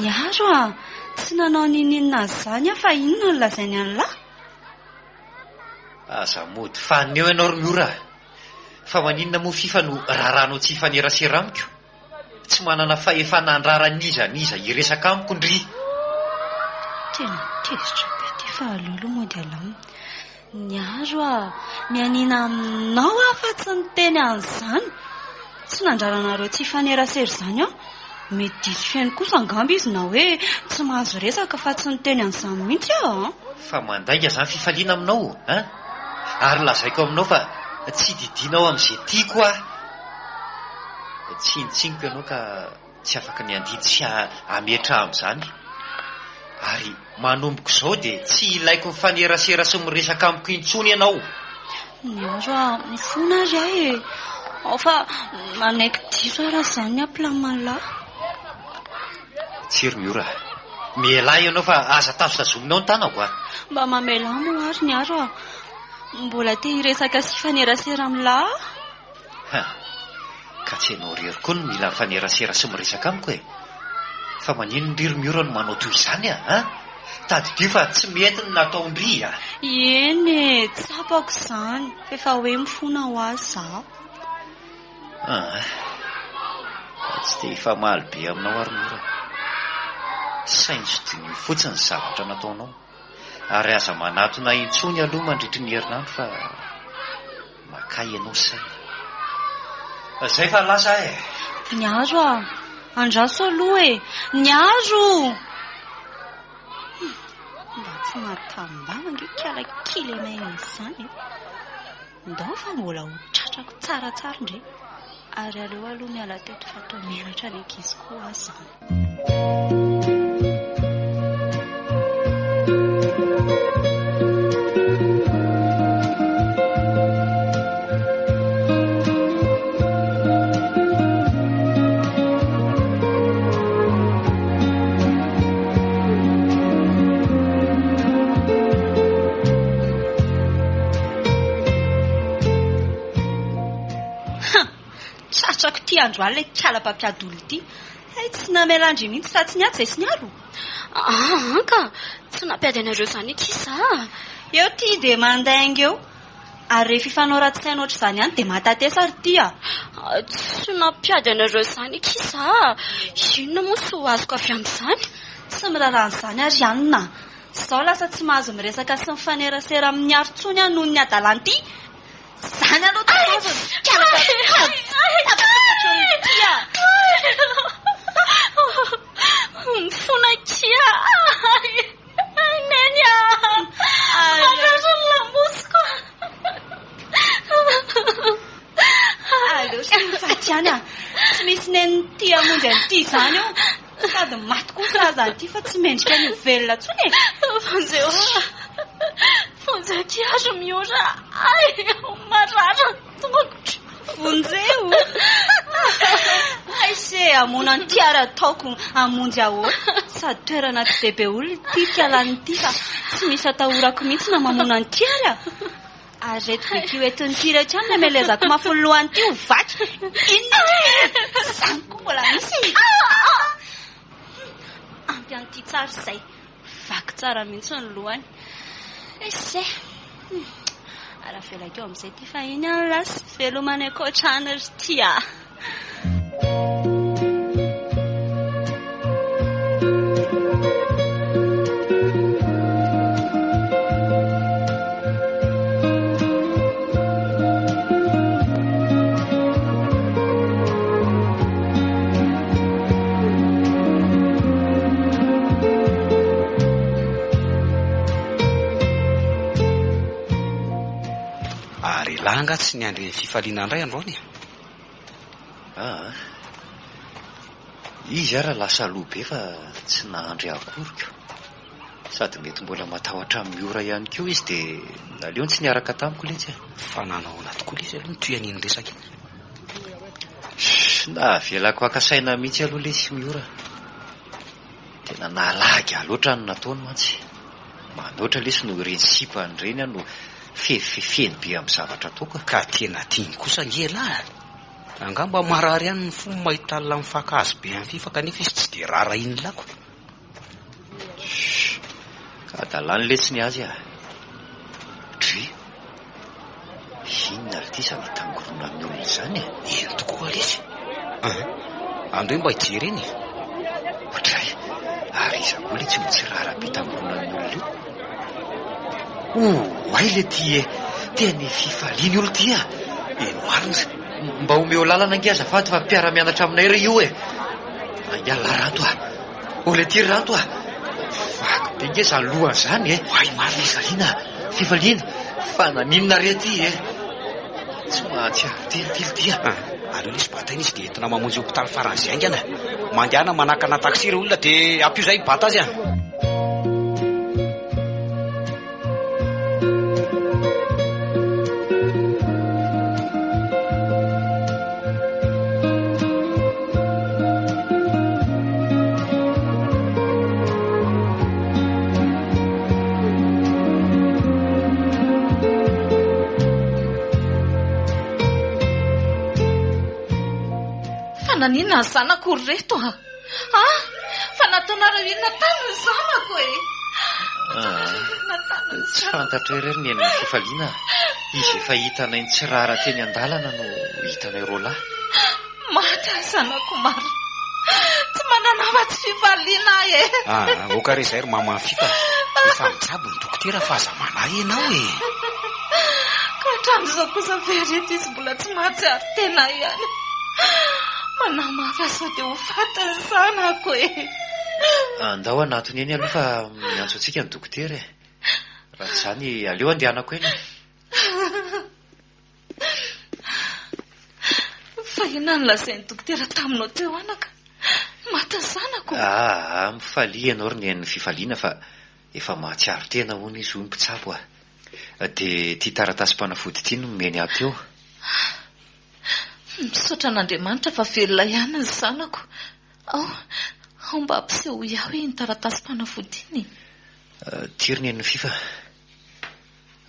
Speaker 4: Miaro a! Tsy nanao n'inon'inona azy izany aho fa inona no lazainy an'lah?
Speaker 2: Aza mody fanina eo ianao ry Miora a! Fa maninona moa Fifa no rarànao tsy hifanerasera amiko? Tsy manana fahefana handrara n'iza n'iza hiresaka amiko ndry.
Speaker 4: Tena tezitra be ity fa aleo aloha mody alamina. Niaro a! Mianiana aminao aho fa tsy niteny an'izany. Tsy nandrara anareo tsy hifanerasera izany aho. Mety diso fihaino kosa angamba izy na hoe tsy mahazo resaka fa tsy niteny an'izany mihitsy aho an!
Speaker 2: Fa mandainga izany fifaliana aminao an! Ary lazaiko aminao fa tsy didianao amin'izay tiako aho. Tsinotsinoko ianao ka tsy afaka ny handidy sy hametra amin'izany. Ary manomboka izao dia tsy ilaiko mifanerasera sy miresaka amiko intsony ianao.
Speaker 4: Niaro aho, mifona ary aho e. Ao fa manaiky diso aho raha izany ny ampilamin'lah.
Speaker 2: Tsia ry Miora a. Mialà ianao fa aza tazotazominao ny tanako a.
Speaker 4: Mba mamelà moa ary Niaro a. Mbola te hiresaka sy hifanerasera amin'lah aho.
Speaker 2: Ha! Ka tsy ianao irery koa no mila mifanerasera sy miresaka amiko e! Fa maninona ndry ry Miora no manao toy izany a! An! Tadidio fa tsy mety ny nataon-dry a!
Speaker 4: Eny e! Tsapako izany, f'efa hoe mifona ho azy izaho.
Speaker 2: Aa! Tsy te hifamaly be aminao aho ry Miora. Saino sy diniho fotsiny ny zavatra nataonao. Ary aza manatona intsony aloha mandritry ny herinandro fa makà ianao saina. Zay fa lasa aho e!
Speaker 4: Niaro a! Andraso aloha e! Niaro! Mba tsy mahatambava ange kala kilemaina izany e! Ndao fa mbola ho tratrako tsaratsara ndry. Ary aleo aloha miala teto fa toa menatra ny ankizy koa aho izany. Tratrako ity androany ilay kala mpampiady olona ity. Hay tsy namela an-dry mihitsy raha tsy niady izay sy niaro.
Speaker 5: Aa ka! Tsy nampiady anareo izany akia za a!
Speaker 4: Eo ity dia mandainga eo. Ary rehefa hifanao ratsy saina ohatr'izany ihany dia mahatatesa ry ity a!
Speaker 5: Tsy nampiady anareo izany akia za a! Inona moa no soa ho azoko avy amin'izany?
Speaker 4: Tsy miraharaha an'izany aho ry anona a! Izao lasa tsy mahazo miresaka sy mifanerasera amin'i Miaro intsony aho noho ny hadalàn'ity! Izany aloha tsy azony! Ity a!
Speaker 5: Mifona akia! Neny a! Marary ny lamosiko!
Speaker 4: Aleo sy ho faty ihany a! Tsy misy neny tia hamonjy an'ity izany eo. Sady maty koa sahaza an'ity fa tsy mendrika ny ho velona intsony e!
Speaker 5: Vonjeo aho! Vonjeo akia ry Miora! Ay! Marary ny tongotro!
Speaker 4: Vonjeo! Hay se hamono an'ity ary ataoko hamonjy ahoana? Sady toerana tsy dia be olona ity fialan'ity fa tsy misy atahorako mihitsy na mamono an'ity ary a! Ary ireto bekio entin'ity ireto ihany no hamelezako mafy ny lohan'ity ho vaky. Inona ity? Izany koa mbola misy? Ampy an'ity tsara izay. Vaky tsara mihitsy ny lohany. Ese. Ary avelako eo amin'izay ity fa iny any lasa. Veloma any ankoatra any ry ty a.
Speaker 3: Ary elah angaha tsy niandry fifaliana indray androany e?
Speaker 2: Aa. Izy ara lasa aloha be fa tsy nahandry akory ko. Sady mety mbola matahotra Miora ihany koa izy dia naleony tsy niaraka tamiko letsy e.
Speaker 3: Fa nanao ahoana tokoa lesy aloha ny tohin'iny resaka iny?
Speaker 2: Shh, navelako haka saina mihitsy aloha lesy Miora. Tena nahalagy ahy loatra ny nataony mantsy. Manoatra lesy noho ireny sipany ireny aho no fefifefeny be amin'ny zavatra ataoko e.
Speaker 3: Ka tena tiany kosa ange elah e. Angamba marary ihany ny fony mahita an'lah mifankahazo be amin'ny fifa kanefa izy tsy dia raharahian'lah ko.
Speaker 2: Shh! Ka hadalany letsy ny azy ah! Dry! Inona ry ity izany hitangoronan'ny olona izany e?
Speaker 3: Eny tokoa lesy! An! Andao mba hijery eny e!
Speaker 2: Ohatray! Ary iza koa letsy io mitsirara be itangoronan'ny olona io? Oay le ty e! Tena fifaliana io ity ah! Eny marina! Mba omeo lalana ange azafady fa mpiara-mianatra aminay re io e! Angaha Ranto ah! O le ty Ranto ah! Vaky be nge zany lohany zany e! Oay marina fifaliana ah! Fifaliana! Fa naninona re ty e? Tsy mahatsiaro tena ty ry ty ah!
Speaker 3: Aleo lesy bataina izy dia entina mamonjy hopitaly faran'izay haingana. Mandehana manakana taxi ireo olona dia ampio izay hibata azy ah!
Speaker 6: Fa naninona ny zanako ry reto a? Ah! Fa nataonareo inona tany ny zanako e? Nataonareo inona tany ny
Speaker 2: Tsy
Speaker 6: zanako?
Speaker 2: fantatro irery ny henon'ny fifaliana. Izy efa hitanay nitsirara teny an-dalana no hitanay roalahy.
Speaker 6: Maty ny zanako marina. Tsy manana. Mifona anao fa tsy fifaliana aho e.
Speaker 3: Ah, ok re izay ry maman Fifa. Efa mijabo ny dokotera fa aza manahy ianao e.
Speaker 6: Ka hatramin'izao kosa ve ry reto izy mbola tsy mahatsiaro tena ihany. Manahy mafy aho sao dia ho faty ny zanako e.
Speaker 2: Andao hanatona eny aloha fa miantso antsika ny dokotera e. Raha tsy izany aleo andehanako eny e.
Speaker 6: Fa inona no lazain'ny dokotera taminao teo anaka? Maty ny zanako?
Speaker 2: Aa, mifalia ianao ry Neny Fifaliana fa efa mahatsiaro tena hono izy hoy ny mpitsabo a. Dia ity taratasim-panafody ity no nomeny ahy teo.
Speaker 6: Misaotra an'Andriamanitra fa velona ihany ny zanako. Ao, ao mba ampisehoy ahy hoe iny taratasim-panafody iny e.
Speaker 2: Ity ry Neny Fifa.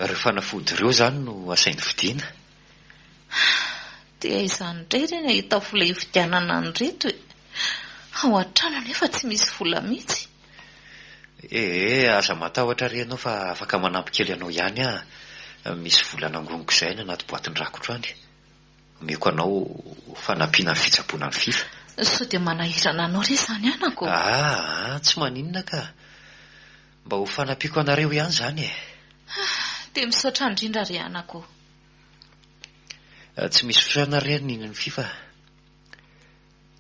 Speaker 2: Ireo fanafody ireo izany no asainy vidiana.
Speaker 6: Dia aiza indray re ny hahita vola hividianana an'ireto e? Ao an-trano anefa tsy misy vola mihitsy.
Speaker 2: Ee, aza matahotra re ianao fa afaka manampy kely anao ihany aho. Misy vola nangoniko izay any anaty boatin-drakotro any. Omeko anao ho fanampiana ny fitsaboana ny fifa.
Speaker 6: Sao dia manahirana anao re izany anako?
Speaker 2: Aa, tsy maninona ka. Mba ho fanampiako anareo ihany izany e.
Speaker 6: Dia misaotra indrindra ry anako.
Speaker 2: Tsy misy fisaorana re ry Nini Fifa.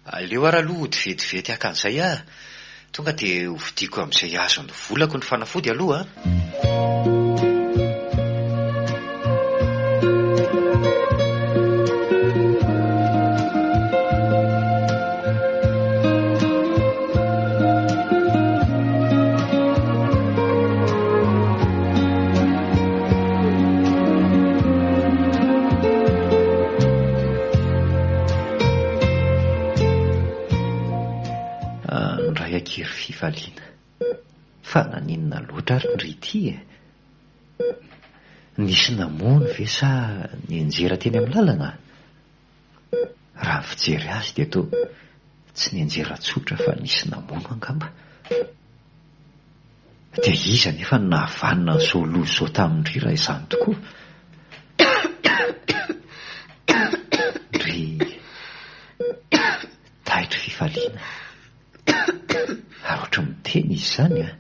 Speaker 2: Aleo ary aloha hody vetivety haka an'izay aho. Tonga dia hovidiako amin'izay azon'ny volako ny fanafody aloha an. Ndray akia ry fifaliana. Fa naninona loatra ary ndry ity e? Nisy namono ve sa nianjera teny amin'ny lalana? Raha ny fijery azy dia toa tsy nianjera tsotra fa nisy namono angamba. Dia iza anefa no nahavanona an'izao loza izao tamin-dry raha izany tokoa? Ndry taitry fifaliana. Ary ohatry ny miteny izy izany an!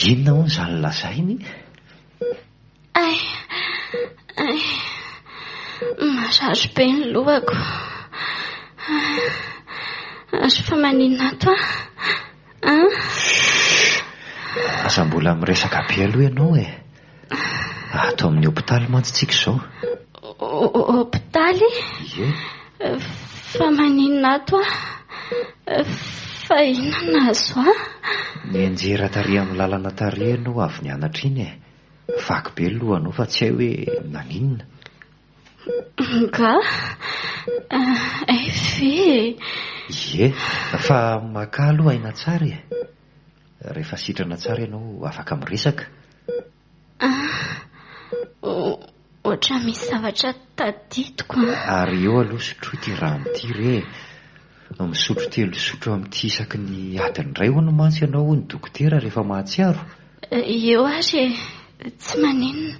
Speaker 2: Inona hono izany lazainy?
Speaker 5: Ay, ay, marary be ny lohako. Ary fa maninona ato aho? An?
Speaker 2: Chut! Aza mbola miresaka be aloha ianao e! Ato amin'ny hopitaly mantsy tsika izao.
Speaker 5: Hopitaly?
Speaker 2: Ie.
Speaker 5: Fa maninona ato aho? Fa inona no nahazo ahy?
Speaker 2: Nianjera tary amin'ny lalana tary ianao avy nianatra iny e. Vaky be ny lohanao fa tsy hay hoe naninona.
Speaker 5: Nga? Hay ve e?
Speaker 2: Ie, fa makà aloha aina tsara e. Rehefa sitrana tsara ianao afaka miresaka.
Speaker 5: Ah, ohatran'ny misy zavatra tadidiko an.
Speaker 2: Ary eo aloha sotroy ity rano ity re e. Misotro telo sotro amin'ity isaky ny adiny iray hono mantsy ianao hoy ny dokotera rehefa mahatsiaro.
Speaker 5: Eo ary e, tsy maninona.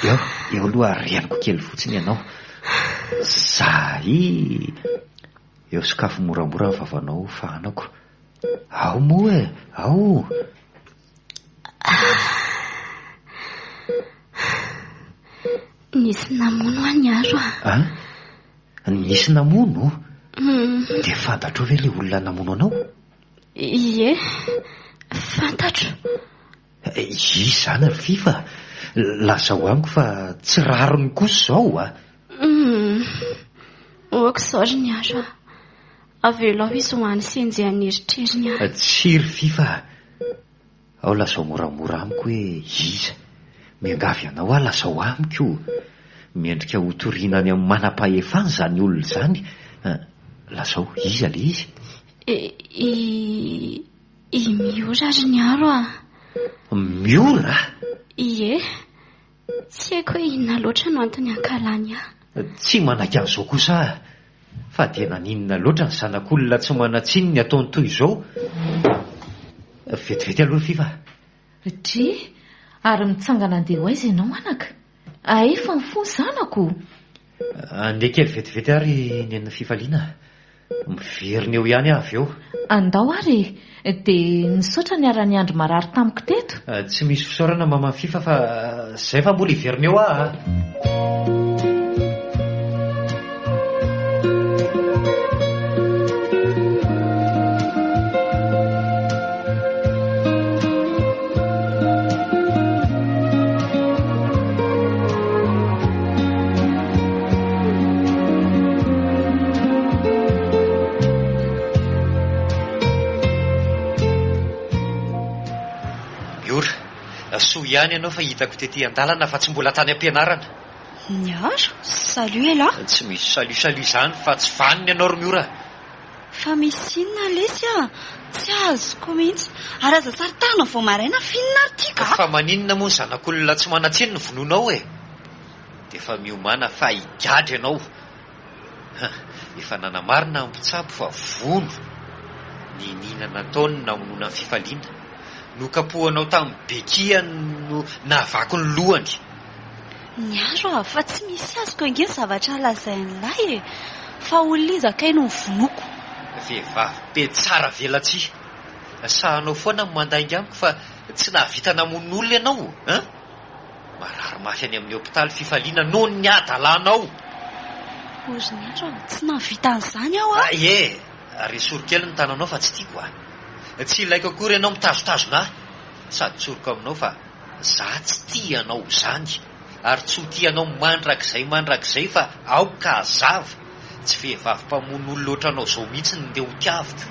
Speaker 2: Eo, eo aloha arianiko kely fotsiny ianao. Zay! Eo sokafy moramora ny vavanao fahanako. Ao moa e, ao!
Speaker 5: Nisy namono aho niaro a.
Speaker 2: An? Nisy namono? Dia fantatrao ve ilay olona namono anao?
Speaker 5: Ie, fantatro.
Speaker 2: Iza izany ry Fifa? Lazao amiko fa tsy rariny kosa izao a!
Speaker 5: Hum, ok izao ry Niaro a! Avelao izy ho any sy henjehan'ny eritreriny aho.
Speaker 2: Tsia ry Fifa a! Ao lazao moramora amiko hoe iza? Miangavy anao aho lazao amiko. Mendrika ho toriana any amin'ny manam-pahefana izany olona izany. Lazao, iza ilay izy?
Speaker 5: I i Miora ry Niaro a!
Speaker 2: Miora?
Speaker 5: Ie. Tsy haiko hoe inona loatra no antony hankahalany ahy.
Speaker 2: Tsy manaiky an'izao kosa aho. Fa dia naninona loatra ny zanak'olona tsy manan-tsiny ny ataony toy izao? Vetivety aloha ry Fifa a!
Speaker 6: Dry, ary mitsangana andeha ho aiza ianao anaka? Ahefa ny fo zanako!
Speaker 2: Andeha kely vetivety ary Neny Fifaliana a! Miverina eo ihany aho avy eo.
Speaker 6: Andao ary e! Dia nisaotra niara-niandry marary tamiko teto.
Speaker 2: Tsy misy fisaorana Maman Fifa fa izay fa mbola hiverina eo aho a! Miora, soa ihany ianao fa hitako tety an-dalana fa tsy mbola tany am-pianarana.
Speaker 4: Miora, salut elah.
Speaker 2: Tsy misy salut salut izany fa tsy vanona ianao ry Miora.
Speaker 4: Fa misy inona lesy a? Tsy azoko mihitsy. Ary aza saritahana vao maraina f'inona ary ty ka?
Speaker 2: Fa maninona moa ny zanak'olona tsy manan-tsiny no vonoinao e? Dia efa miomàna fa higadra ianao. Ha, efa nanamarina ny mpitsabo fa vono niniana nataony ny namonoana ny fifaliana. Nokapohanao tamin'ny bequille no nahavaky ny lohany.
Speaker 4: Niaro aho fa tsy misy azoko ange ny zavatra lazain'lahy e! Fa olona iza kay no novonoiko?
Speaker 2: Vehivavy be tsara velatsihy. Sahanao foana ny mandainga amiko fa tsy nahavita namono olona ianao an! Marary mafy any amin'ny hopitaly Fifaliana noho ny hadalanao.
Speaker 4: O ry Niaro a, tsy nahavita an'izany aho a!
Speaker 2: Ie, ary esory kely ny tananao fa tsy tiako a! Tsy ilaiko akory ianao mitazotazona ahy. Sady tsoriko aminao fa za tsy tia anao izany ary tsy ho tia anao mandrakizay mandrakizay fa aoka hazava, tsy vehivavy mpamono olona ohatranao izao mihitsy no ndeha ho tiaviko.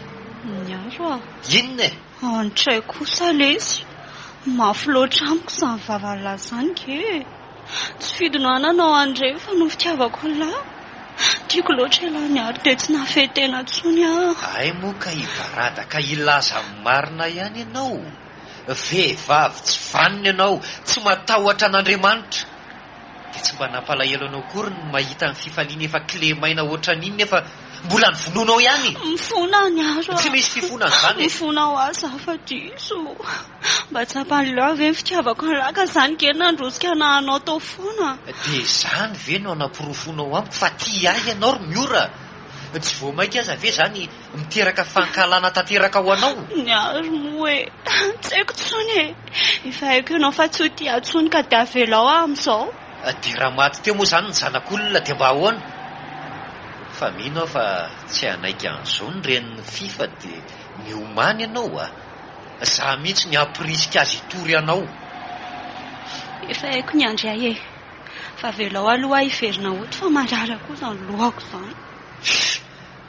Speaker 4: Niaro a!
Speaker 2: Inona e?
Speaker 4: Antray kosa lesy, mafy loatra amiko izany vavan'lah izany nge e! Tsy fidiny aho nanao an'ireny fa noho fitiavako an'lah. Tiako loatra ialahy Niaro dia tsy nahafehy tena intsony aho.
Speaker 2: Hay moa ka hibaradaka hilaza ny marina ihany ianao? Vehivavy tsy vanona ianao, tsy matahotra an'Andriamanitra. Dia tsy mba nampalahelo anao akory ny mahita ny fifaliana efa kilemaina ohatran'iny nefa mbola novonoinao ihany?
Speaker 4: Mifona aho Niaro a!
Speaker 2: Tsy misy fifonana izany e!
Speaker 4: Mifona ho ahy za fa diso. Mba tsapan'i Lahy ve ny fitiavako an'i Lahy ka izany nge nandrosika anah hanao tao foana.
Speaker 2: Dia izany ve no anaporofoanao amiko fa tia ahy ianao ry Miora? Tsy vao mainka aza ve izany miteraka fankahalana tanteraka ho anao?
Speaker 4: Ny ahy moa e! Tsy haiko intsony e! Efa haiko ianao fa tsy ho tia ahy intsony ka dia avelao aho amin'izao.
Speaker 2: Dia raha maty teo moa izany ny zanak'olona dia mba ahoana? Fa mino aho fa tsy hanaiky an'izao ny renin'i Fifa dia miomàna ianao a! Za mihitsy ny hampirisika azy hitory anao.
Speaker 4: Efa haiko ny andry ahy e! Fa avelao aloha aho hiverina hody fa marary koa izany lohako izany.
Speaker 2: Fff!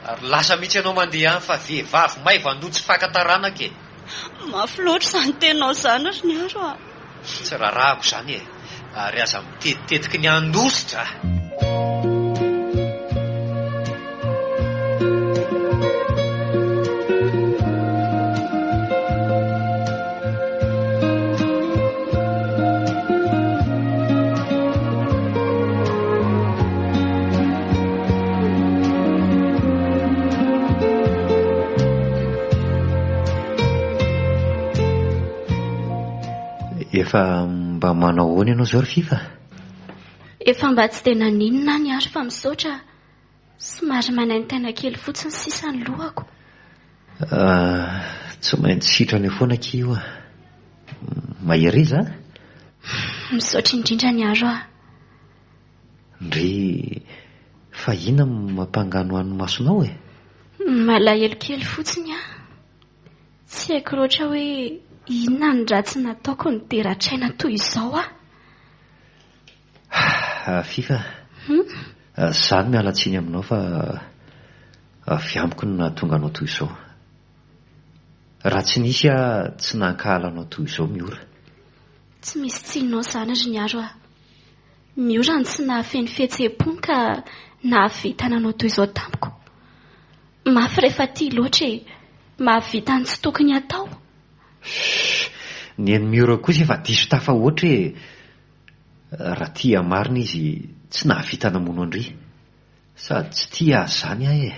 Speaker 2: Ary lasa mihitsy ianao mandeha any fa vehivavy maivan-doha tsy faka taranaka e!
Speaker 4: Mafy loatra izany teninao izany ry Niaro a!
Speaker 2: Tsy rarahako izany e! Ary aza mitetitetiky ny handositra a! Efa mba manao ahoana ianao izao ry Fifa?
Speaker 5: Efa mba tsy dia naninona aho niaro fa misaotra. Somary manaintaina kely fotsiny sisa ny lohako.
Speaker 2: Ah, tsy maintsy sitrana eo foana akia io ah. Mahereza a!
Speaker 5: Misaotra indrindra niaro ah.
Speaker 2: Ndry, fa inona no mampanganohano ny masonao e?
Speaker 5: Malahelo kely fotsiny aho. Tsy haiko loatra hoe inona ny ratsy nataoko no dia ratraina toy izao aho.
Speaker 2: Ah, Fifa, za no miala tsiny aminao fa avy amiko no nahatonga anao toy izao. Raha tsy nisy aho tsy nankahala anao toy izao Miora.
Speaker 5: Tsy misy tsininao izany ry Niaro a. Miora no tsy nahafehy ny fihetseham-pony ka nahavita nanao toy izao tamiko. Mafy rehefa tia loatra e! Mahavita ny tsy tokony hatao.
Speaker 2: Shh! Ny an'i Miora kosa efa diso tafahoatra e! Raha tia marina izy tsy nahavita namono an-dry. Sady tsy tia azy izany aho e!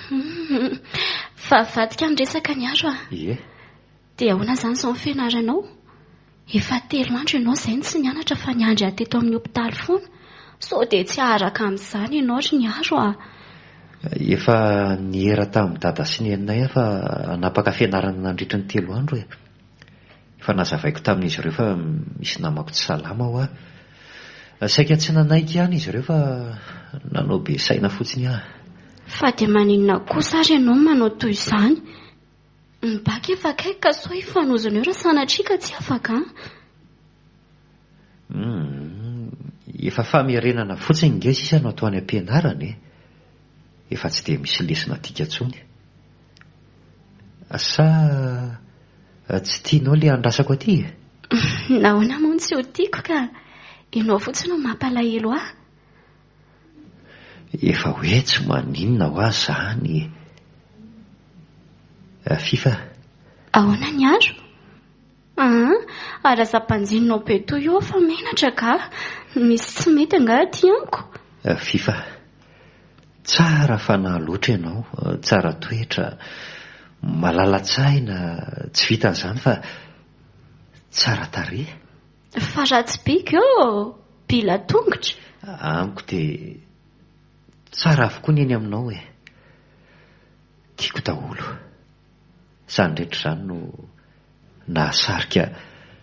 Speaker 5: Hum! Fa avadika ny resaka Niaro a!
Speaker 2: Ie.
Speaker 5: Dia ahoana izany izao ny fianaranao? Efa telo andro ianao izay no tsy nianatra fa niandry ahy teto amin'ny hopitaly foana. Sao dia tsy haharaka amin'izany ianao ry Niaro a!
Speaker 2: Efa niera tamin'i dada sy neninay aho fa hanapaka fianarana nandritra ny telo andro e. Efa nazavaiko tamin'izy ireo fa misy namako tsy salama hoa. Saika tsy nanaiky ihany izy ireo fa nanao be saina fotsiny aho.
Speaker 5: Fa dia maninona kosa ary ianao no manao toy izany? Ny bac efa akaiky ka sao hifanozona eo raha sanatria ka tsy afaka an!
Speaker 2: Humm, efa famerenana fotsiny nge sisa no atao any am-pianarana e! Efa tsy dia misy lesona adika intsony. Sa tsy tianao ilay andrasako aty e?
Speaker 5: Nahoana moa no tsy ho tiako ka! Ianao fotsiny no mampalahelo ahy.
Speaker 2: Efa hoe tsy maninona hoa zany e! Fifa.
Speaker 5: Ahoana ny andro? Aa, ary aza banjininao be toy io aho fa menatra ka! Misy tsy mety angaha aty amiko?
Speaker 2: Fifa, tsara fanahy loatra ianao, tsara toetra, malala-tsaina, tsy vitan'izany fa tsara tarehy.
Speaker 5: Fa ratsy bika ô! Bila tongotra.
Speaker 2: Amiko dia tsara avokoa ny eny aminao e! Tiako daholo. Izany rehetra izany no nahasarika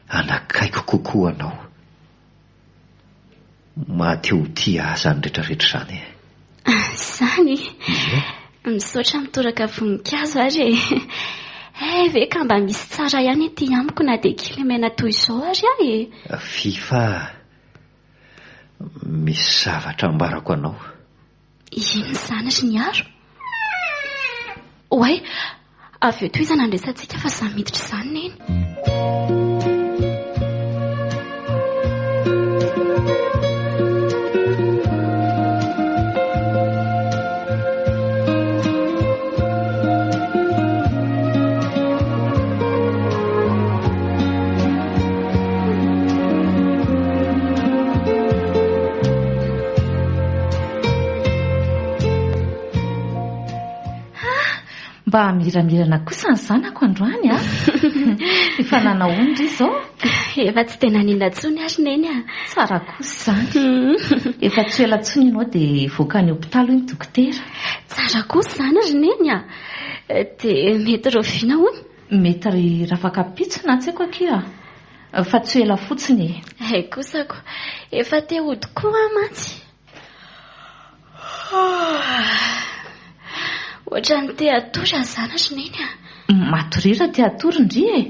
Speaker 2: hanakaiky kokoa anao. Maha te ho tia ahy izany rehetra rehetra izany e.
Speaker 5: Izany?
Speaker 2: Ie.
Speaker 5: Misaotra mitoraka voninkazo ary e. Hay ve ka mba misy tsara ihany aty amiko na dia kilemena toy izao ary aho e.
Speaker 2: Fifa a! Misy zavatra ambarako anao.
Speaker 5: Inona izany ry Niaro? Oay! Avy eo tohizana ny resatsika fa za miditra izany neny.
Speaker 6: Mba miramirana kosa ny zanako androany a! Efa nanao hono ry izao?
Speaker 5: Efa tsy dia naninona intsony ary Neny a!
Speaker 6: Tsara kosa izany. Efa tsy ho ela intsony ianao dia hivoaka any hopitaly hoy ny dokotera.
Speaker 5: Tsara kosa izany ry Neny a! Dia mety rahoviana hono?
Speaker 6: Mety ry rafakampitso na tsy haiko akia fa tsy ho ela fotsiny e!
Speaker 5: Hay kosa ko! Efa te hody koa aho mantsy. Ohatran'ny te hatory aho izany ry Neny a!
Speaker 6: Matoria raha te hatory ndry e!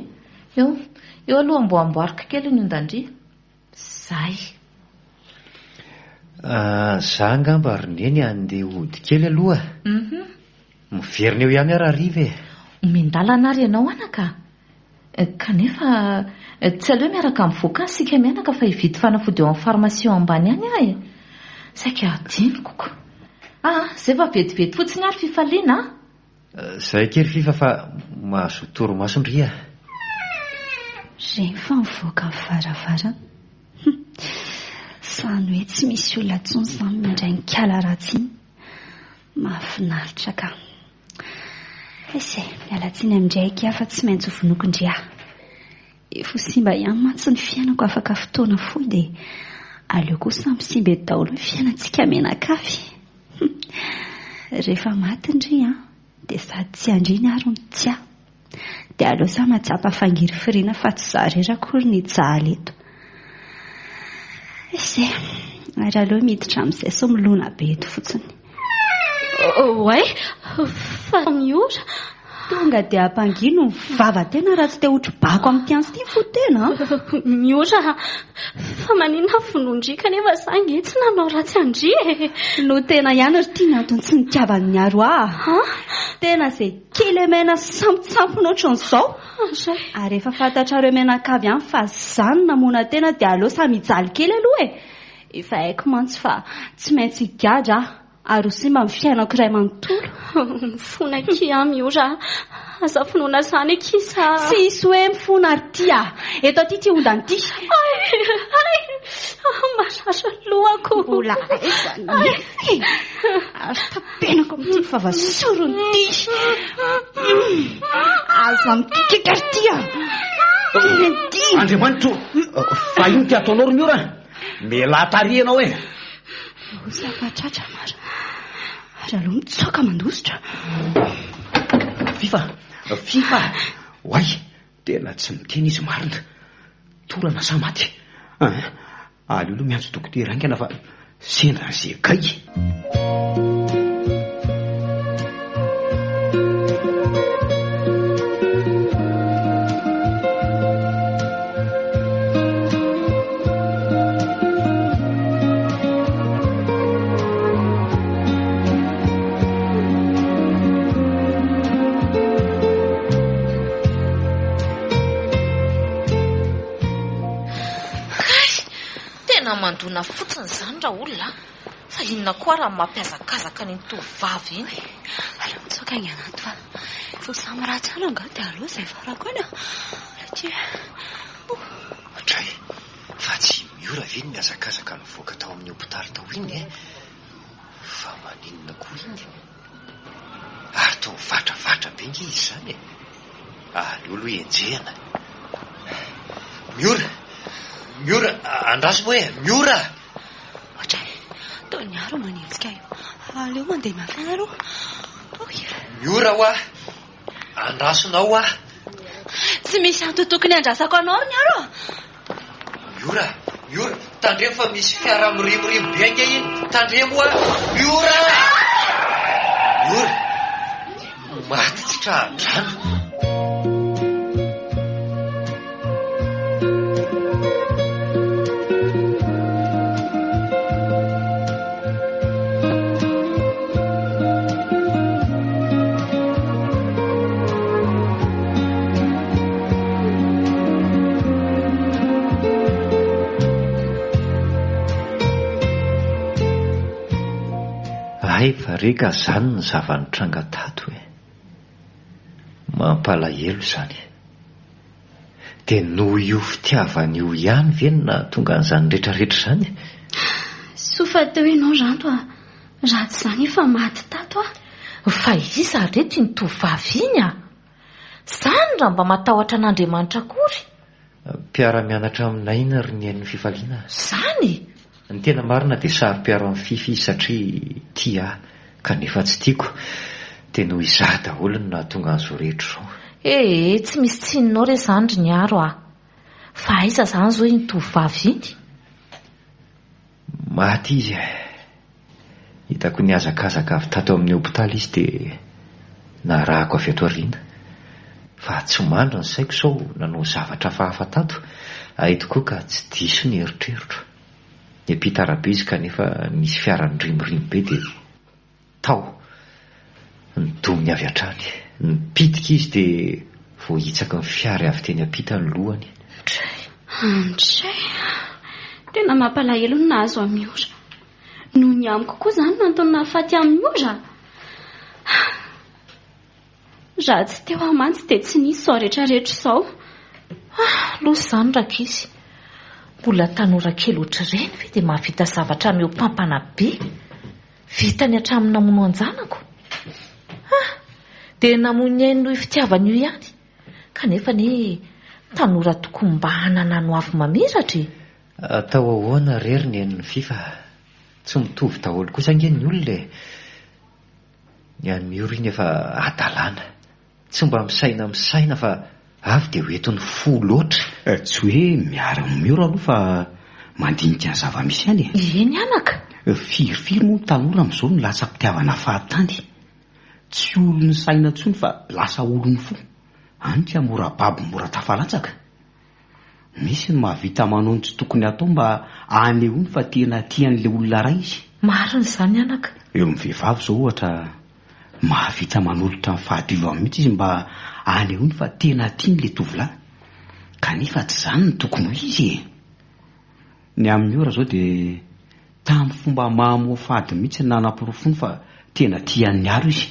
Speaker 6: Eo, eo aloha amboamboariko kely ny ondan-dry. Zay.
Speaker 2: Za angamba ry Neny handeha hody kely aloha. Miverina eo ihany aho rahariva e!
Speaker 6: Omen-dalana ary ianao anaka a! Kanefa tsy aleo miaraka mivoaka any isika mianaka fa hividy fanafody ao amin'ny pharmacie ao ambany any aho e! Saika hadinoko ko! Aa, izay fa vetivety fotsiny ary fifaliana a!
Speaker 2: Izay kely Fifa fa mahazoa torimaso ndry a!
Speaker 4: Regny fa mivoaka ny varavarana. Hum! Izany hoe tsy misy olona intsony izany mandray ny kala ratsy iny. Mahafinaritra ka. Aiza e, miala tsiny amin-dry akia fa tsy maintsy ho vonoiko ndry aho. Efa ho simba ihany mantsy ny fiainako afaka fotoana fohy dia aleo koa samy simba eto daholo ny fiainantsika mianakavy. Rehefa maty ndry an, dia sady tsy andriny ary no tsy aho. Dia aleo samy hahatsapa fangirifiriana fa tsy izaho irery akory no hijaly eto. Aiza e, ary aleo miditra amin'izay sao milona be eto fotsiny.
Speaker 5: Oay, fa miora.
Speaker 4: Tonga dia ampangino ny vava tena raha tsy te ho trobako amin'ity antsy ity ny fo tena an.
Speaker 5: Miora, fa maninona aho vonoin-dry kanefa za ange tsy nanao ratsy an-dry e.
Speaker 4: No tena ihany ry ty ny antony tsy nitiavan'i Miaro ahy. Tena izay Kilemena sampontsampona ohatran'izao. Ary efa fantatrareo mianakavy ihany fa za no namono tena dia aleo samy hijaly kely aloha e. Efa haiko mantsy fa tsy maintsy higadra aho ary ho simba ny fiainako iray manontolo.
Speaker 5: Mifona akia aho Miora a. Aza finoana izany akia sa.
Speaker 4: Tsy hisy hoe mifona ry tia a. Eto aty ity ondana ity.
Speaker 5: Hay! Hay! Marary ny lohako.
Speaker 4: Mbola aiza nefy e. Ary Tapenako amin'ity vava sorony ity. Aza mikikiaka ry ty a. Ity.
Speaker 3: Andriamanitro, fa ino ty ataonao ry Miora? Mialà tary ianao e.
Speaker 4: Loza fa tratra mara. Ary aleo mitsoaka mandositra.
Speaker 3: Fifa! Fifa! Oay! Tena tsy miteny izy marina. Torana sa maty? An! Aleo aloha miantso dokotera haingana fa sendra an'izay gaigy.
Speaker 6: Kay! Tena mandona fotsiny izany raolona a! Fa inona koa ary ny mampihazakazaka an'iny tovovavy iny?
Speaker 4: Aleo mitsoaka haingana ato fa vao samy ratsy ihany angaha dia aleo izay farako eny a! Satria.
Speaker 2: Dray! Fa tsy Miora ve ny nihazakazaka nivoaka tao amin'ny hopitaly tao iny e? Fa maninona koa iny? Ary toa mivatravatra be nge izy izany e! Aleo aloha enjehina. Miora! Miora! Andraso moa e! Miora!
Speaker 4: Ohatray, toa ny aro manenjika io. Aleo mandeha mafy any aloha. Oy.
Speaker 2: Miora hoa! Andrasonao hoa!
Speaker 4: Tsy misy antony tokony handrasako anao ry Miaro a!
Speaker 2: Miora! Miora! Tandremo fa misy fiara mirimorimo be ange iny! Tandremo hoa! Miora! Miora! Maty tsy tra-drano! Hay va re ka zany ny zava-nitranga tato e! Mampalahelo izany. Dia noho io fitiavana io ihany ve no nahatonga an'izany retraretra izany?
Speaker 5: Soa fa teo ianao Ranto a! Raha tsy izany efa maty tato aho.
Speaker 6: Fa iza reto iny tovovavy iny a? Zany raha mba matahotra an'Andriamanitra akory.
Speaker 2: Mpiara-mianatra aminay iny ry Nenin'ny Fifaliana a!
Speaker 6: Zany?
Speaker 2: Ny tena marina dia saro-piaro amin'i Fify izy satria tia ahy kanefa tsy tiako. Dia noho izaho daholo no nahatonga an'izao rehetra izao.
Speaker 6: Ee, tsy misy tsininao re izany ry Niaro a! Fa aiza izany izao iny tovovavy iny?
Speaker 2: Maty izy e! Hitako nihazakazaka avy tato amin'ny hopitaly izy dia narahako avy ato aoriana. Fa tsy mandry ny saiko sao nanao zavatra hafahafa tato, hay tokoa ka tsy diso ny eritreritro. Niampita arabe izy kanefa nisy fiara nirimorimo be dia tao. Nidominy avy hatrany. Nipitika izy dia voahitsaky ny fiara avy teny ampita ny lohany.
Speaker 5: Ndray. Ndray. Tena mampalahelo ny nahazo an'i Miora. Noho ny amiko koa izany no antony nahafaty an'i Miora. Raha tsy teo aho mantsy dia tsy nisy izao rehetrarehetra izao.
Speaker 6: Ah, loza izany rankizy. Mbola tanora kely ohatr'ireny ve dia mahavita zavatra mihoa-pampana be? Vitany hatramin'ny namono an-janako. Ah! Dia namoy ny ainy noho io fitiavana io ihany. Kanefa anie tanora tokoa mba hanana ny hoavy mamiratra e!
Speaker 2: Atao ahoana re ry nenin'i Fifa? Tsy mitovy daholo kosa ange ny olona e! Ny an'i Miora iny efa hadalana. Tsy mba misaina misaina fa avy dia ho entin'ny fo loatra.
Speaker 3: Tsy hoe miaro an'i Miora aloha fa mandinika ny zava-misy ihany e!
Speaker 6: Eny anaka!
Speaker 3: Firifiry moa ny tanora amin'izao no latsa-pitiavana fahatany? Tsy olon'ny saina intsony fa lasa olon'ny fo. Any ka mora babo mora tafalatsaka. Misy ny mahavita manao ny tsy tokony hatao mba hanehoany fa tena tia an'ilay olona iray izy.
Speaker 6: Marina izany anaka.
Speaker 3: Eo amin'ny vehivavy izao ohatra, mahavita manolotra ny fahadiovany mihitsy izy mba hanehoany fa tena tiany ilay tovolahy. Kanefa tsy izany no tokony ho izy e! Ny amin'i Ora izao dia tamin'ny fomba mahamoafady mihitsy no nanaporofoany fa tena tia an'i Miaro izy.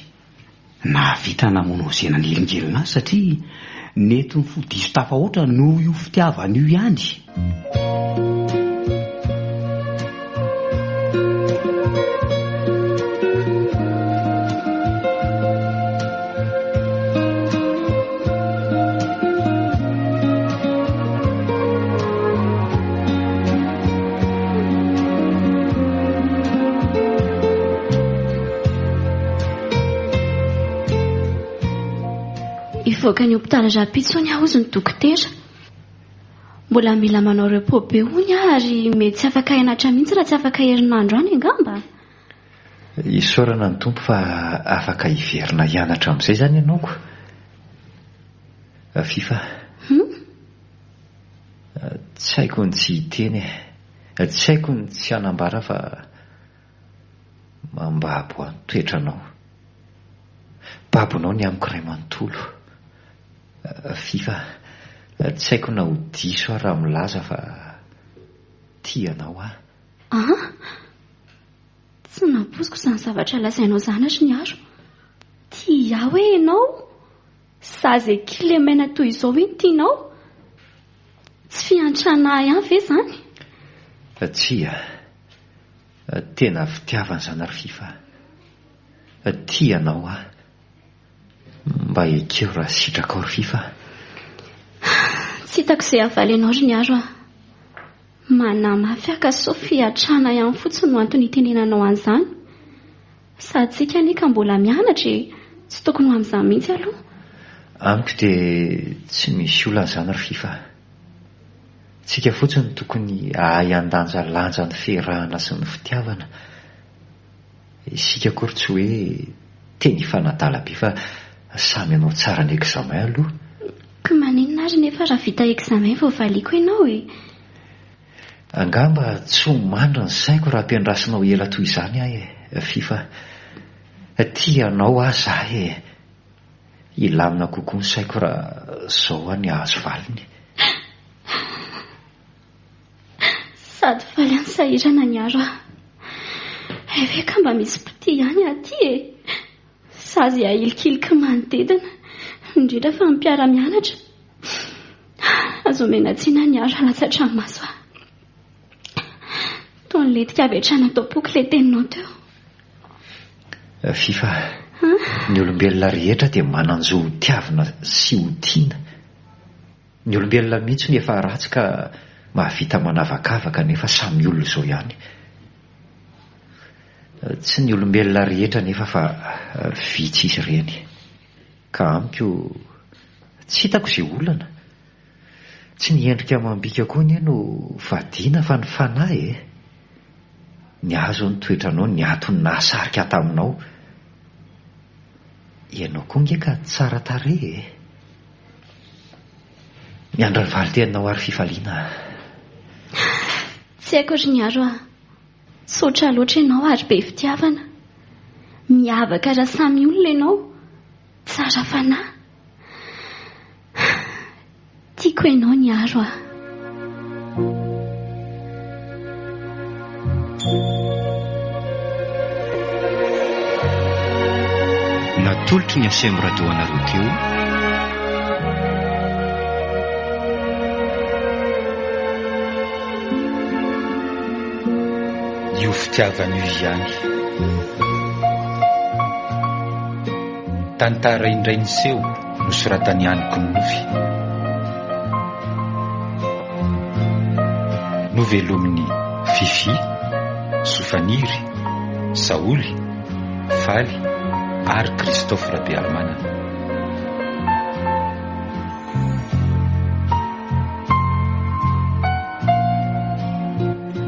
Speaker 3: Nahavita namono an'izay nanelingelina azy satria nentin'ny fo diso tafahoatra noho io fitiavana io ihany.
Speaker 5: hivoaka ny hopitaly rahampitso hono aho hozy ny dokotera. Mbola mila manao repos be hono aho ary mety tsy afaka hianatra mihitsy raha tsy afaka herinandro any angamba.
Speaker 2: Isaorana ny Tompo fa afaka hiverina hianatra amin'izay izany ianao ko. Fifa.
Speaker 5: Hum?
Speaker 2: Tsy haiko ny tsy hiteny e. Tsy haiko ny tsy hanambara fa mambabo ahy ny toetranao. Babonao ny amiko iray manontolo. Fifa, tsy haiko na ho diso aho raha milaza fa tia anao aho.
Speaker 5: An? Tsy nampoiziko izany zavatra lazainao izany ry Niaro. Tia ahy hoe ianao? Zaza e kilemaina toy izao ve no tianao? Tsy fiantrana ahy ihany ve izany?
Speaker 2: Tsia. Tena fitiavana izany ry Fifa. Tia anao aho. Mba ekeo raha sitrakao ry Fifa.
Speaker 5: Tsy hitako izay havaly anao ry Niaro a. Manahy mafy aho ka sao fiantrana ihany fotsiny no antony itenenanao an'izany. Sady tsika anie ka mbola mianatra e! Tsy tokony ho amin'izany mihitsy aloha.
Speaker 2: Amiko dia tsy misy olana izany ry Fifa. Tsika fotsiny no tokony hahay handanjalanja ny fiarahana sy ny fitiavana. Isika akory tsy hoe teny hifanadala be fa samy hanao tsara ny examen aloha.
Speaker 5: Ko maninona ary nefa raha vita examen vao valiako ianao e?
Speaker 2: Angamba tsy ho mandry ny saiko raha ampiandrasinao ela toy izany aho e, Fifa. Tia anao aho za e. Hilamina kokoa ny saiko raha izao aho ny hahazo valiny.
Speaker 5: Sady faly any sahirana ny aro aho. Hay ve ka mba misy mpitia ihany aty e? Sazy ahilikiliky manodidina, indrindra fa ny mpiara-mianatra. Aza omena tsiny aho ny aro halatsa-dranomaso aho. Toa nilentika avy hatrany ato am-poko ilay teninao teo.
Speaker 2: Fifa, ny olombelona rehetra dia manan-jo ho tiavina sy ho tiana. Ny olombelona mihitsy no efa ratsy ka mahavita manavakavaka nefa samy olona izao ihany. Tsy ny olombelona rehetra anefa fa vitsy izy ireny. Ka amiko tsy hitako izay olana. Tsy ny endrika amam-bika koa anie no vadiana fa ny fanahy e! Ny ahy izao ny toetranao ny antony nahasarika ahy taminao. Ianao koa nge ka tsara tarehy e! Miandry ny valin-teninao ary fifaliana aho.
Speaker 5: Tsy haiko ry Niaro a! Tsotra loatra ianao ary be fitiavana. Miavaka raha samy olona ianao. Tsara fanahy. Tiako ianao Niaro a!
Speaker 1: Natolotry ny Aceem Radio anareo teo. Io fitiavana io ihany. Tantara indray niseho nosoratan'i Aniko ny nofy. Novelomin'i Fiffi, Sofaniry, Saholy, Faly ary Christophe Rabearimanana.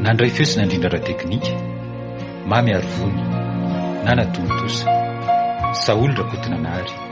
Speaker 1: Nandray feo sy nandrindra ara-teknika, Mamy Arivony, Nana Tontosa, Saholy Rakotonanahary.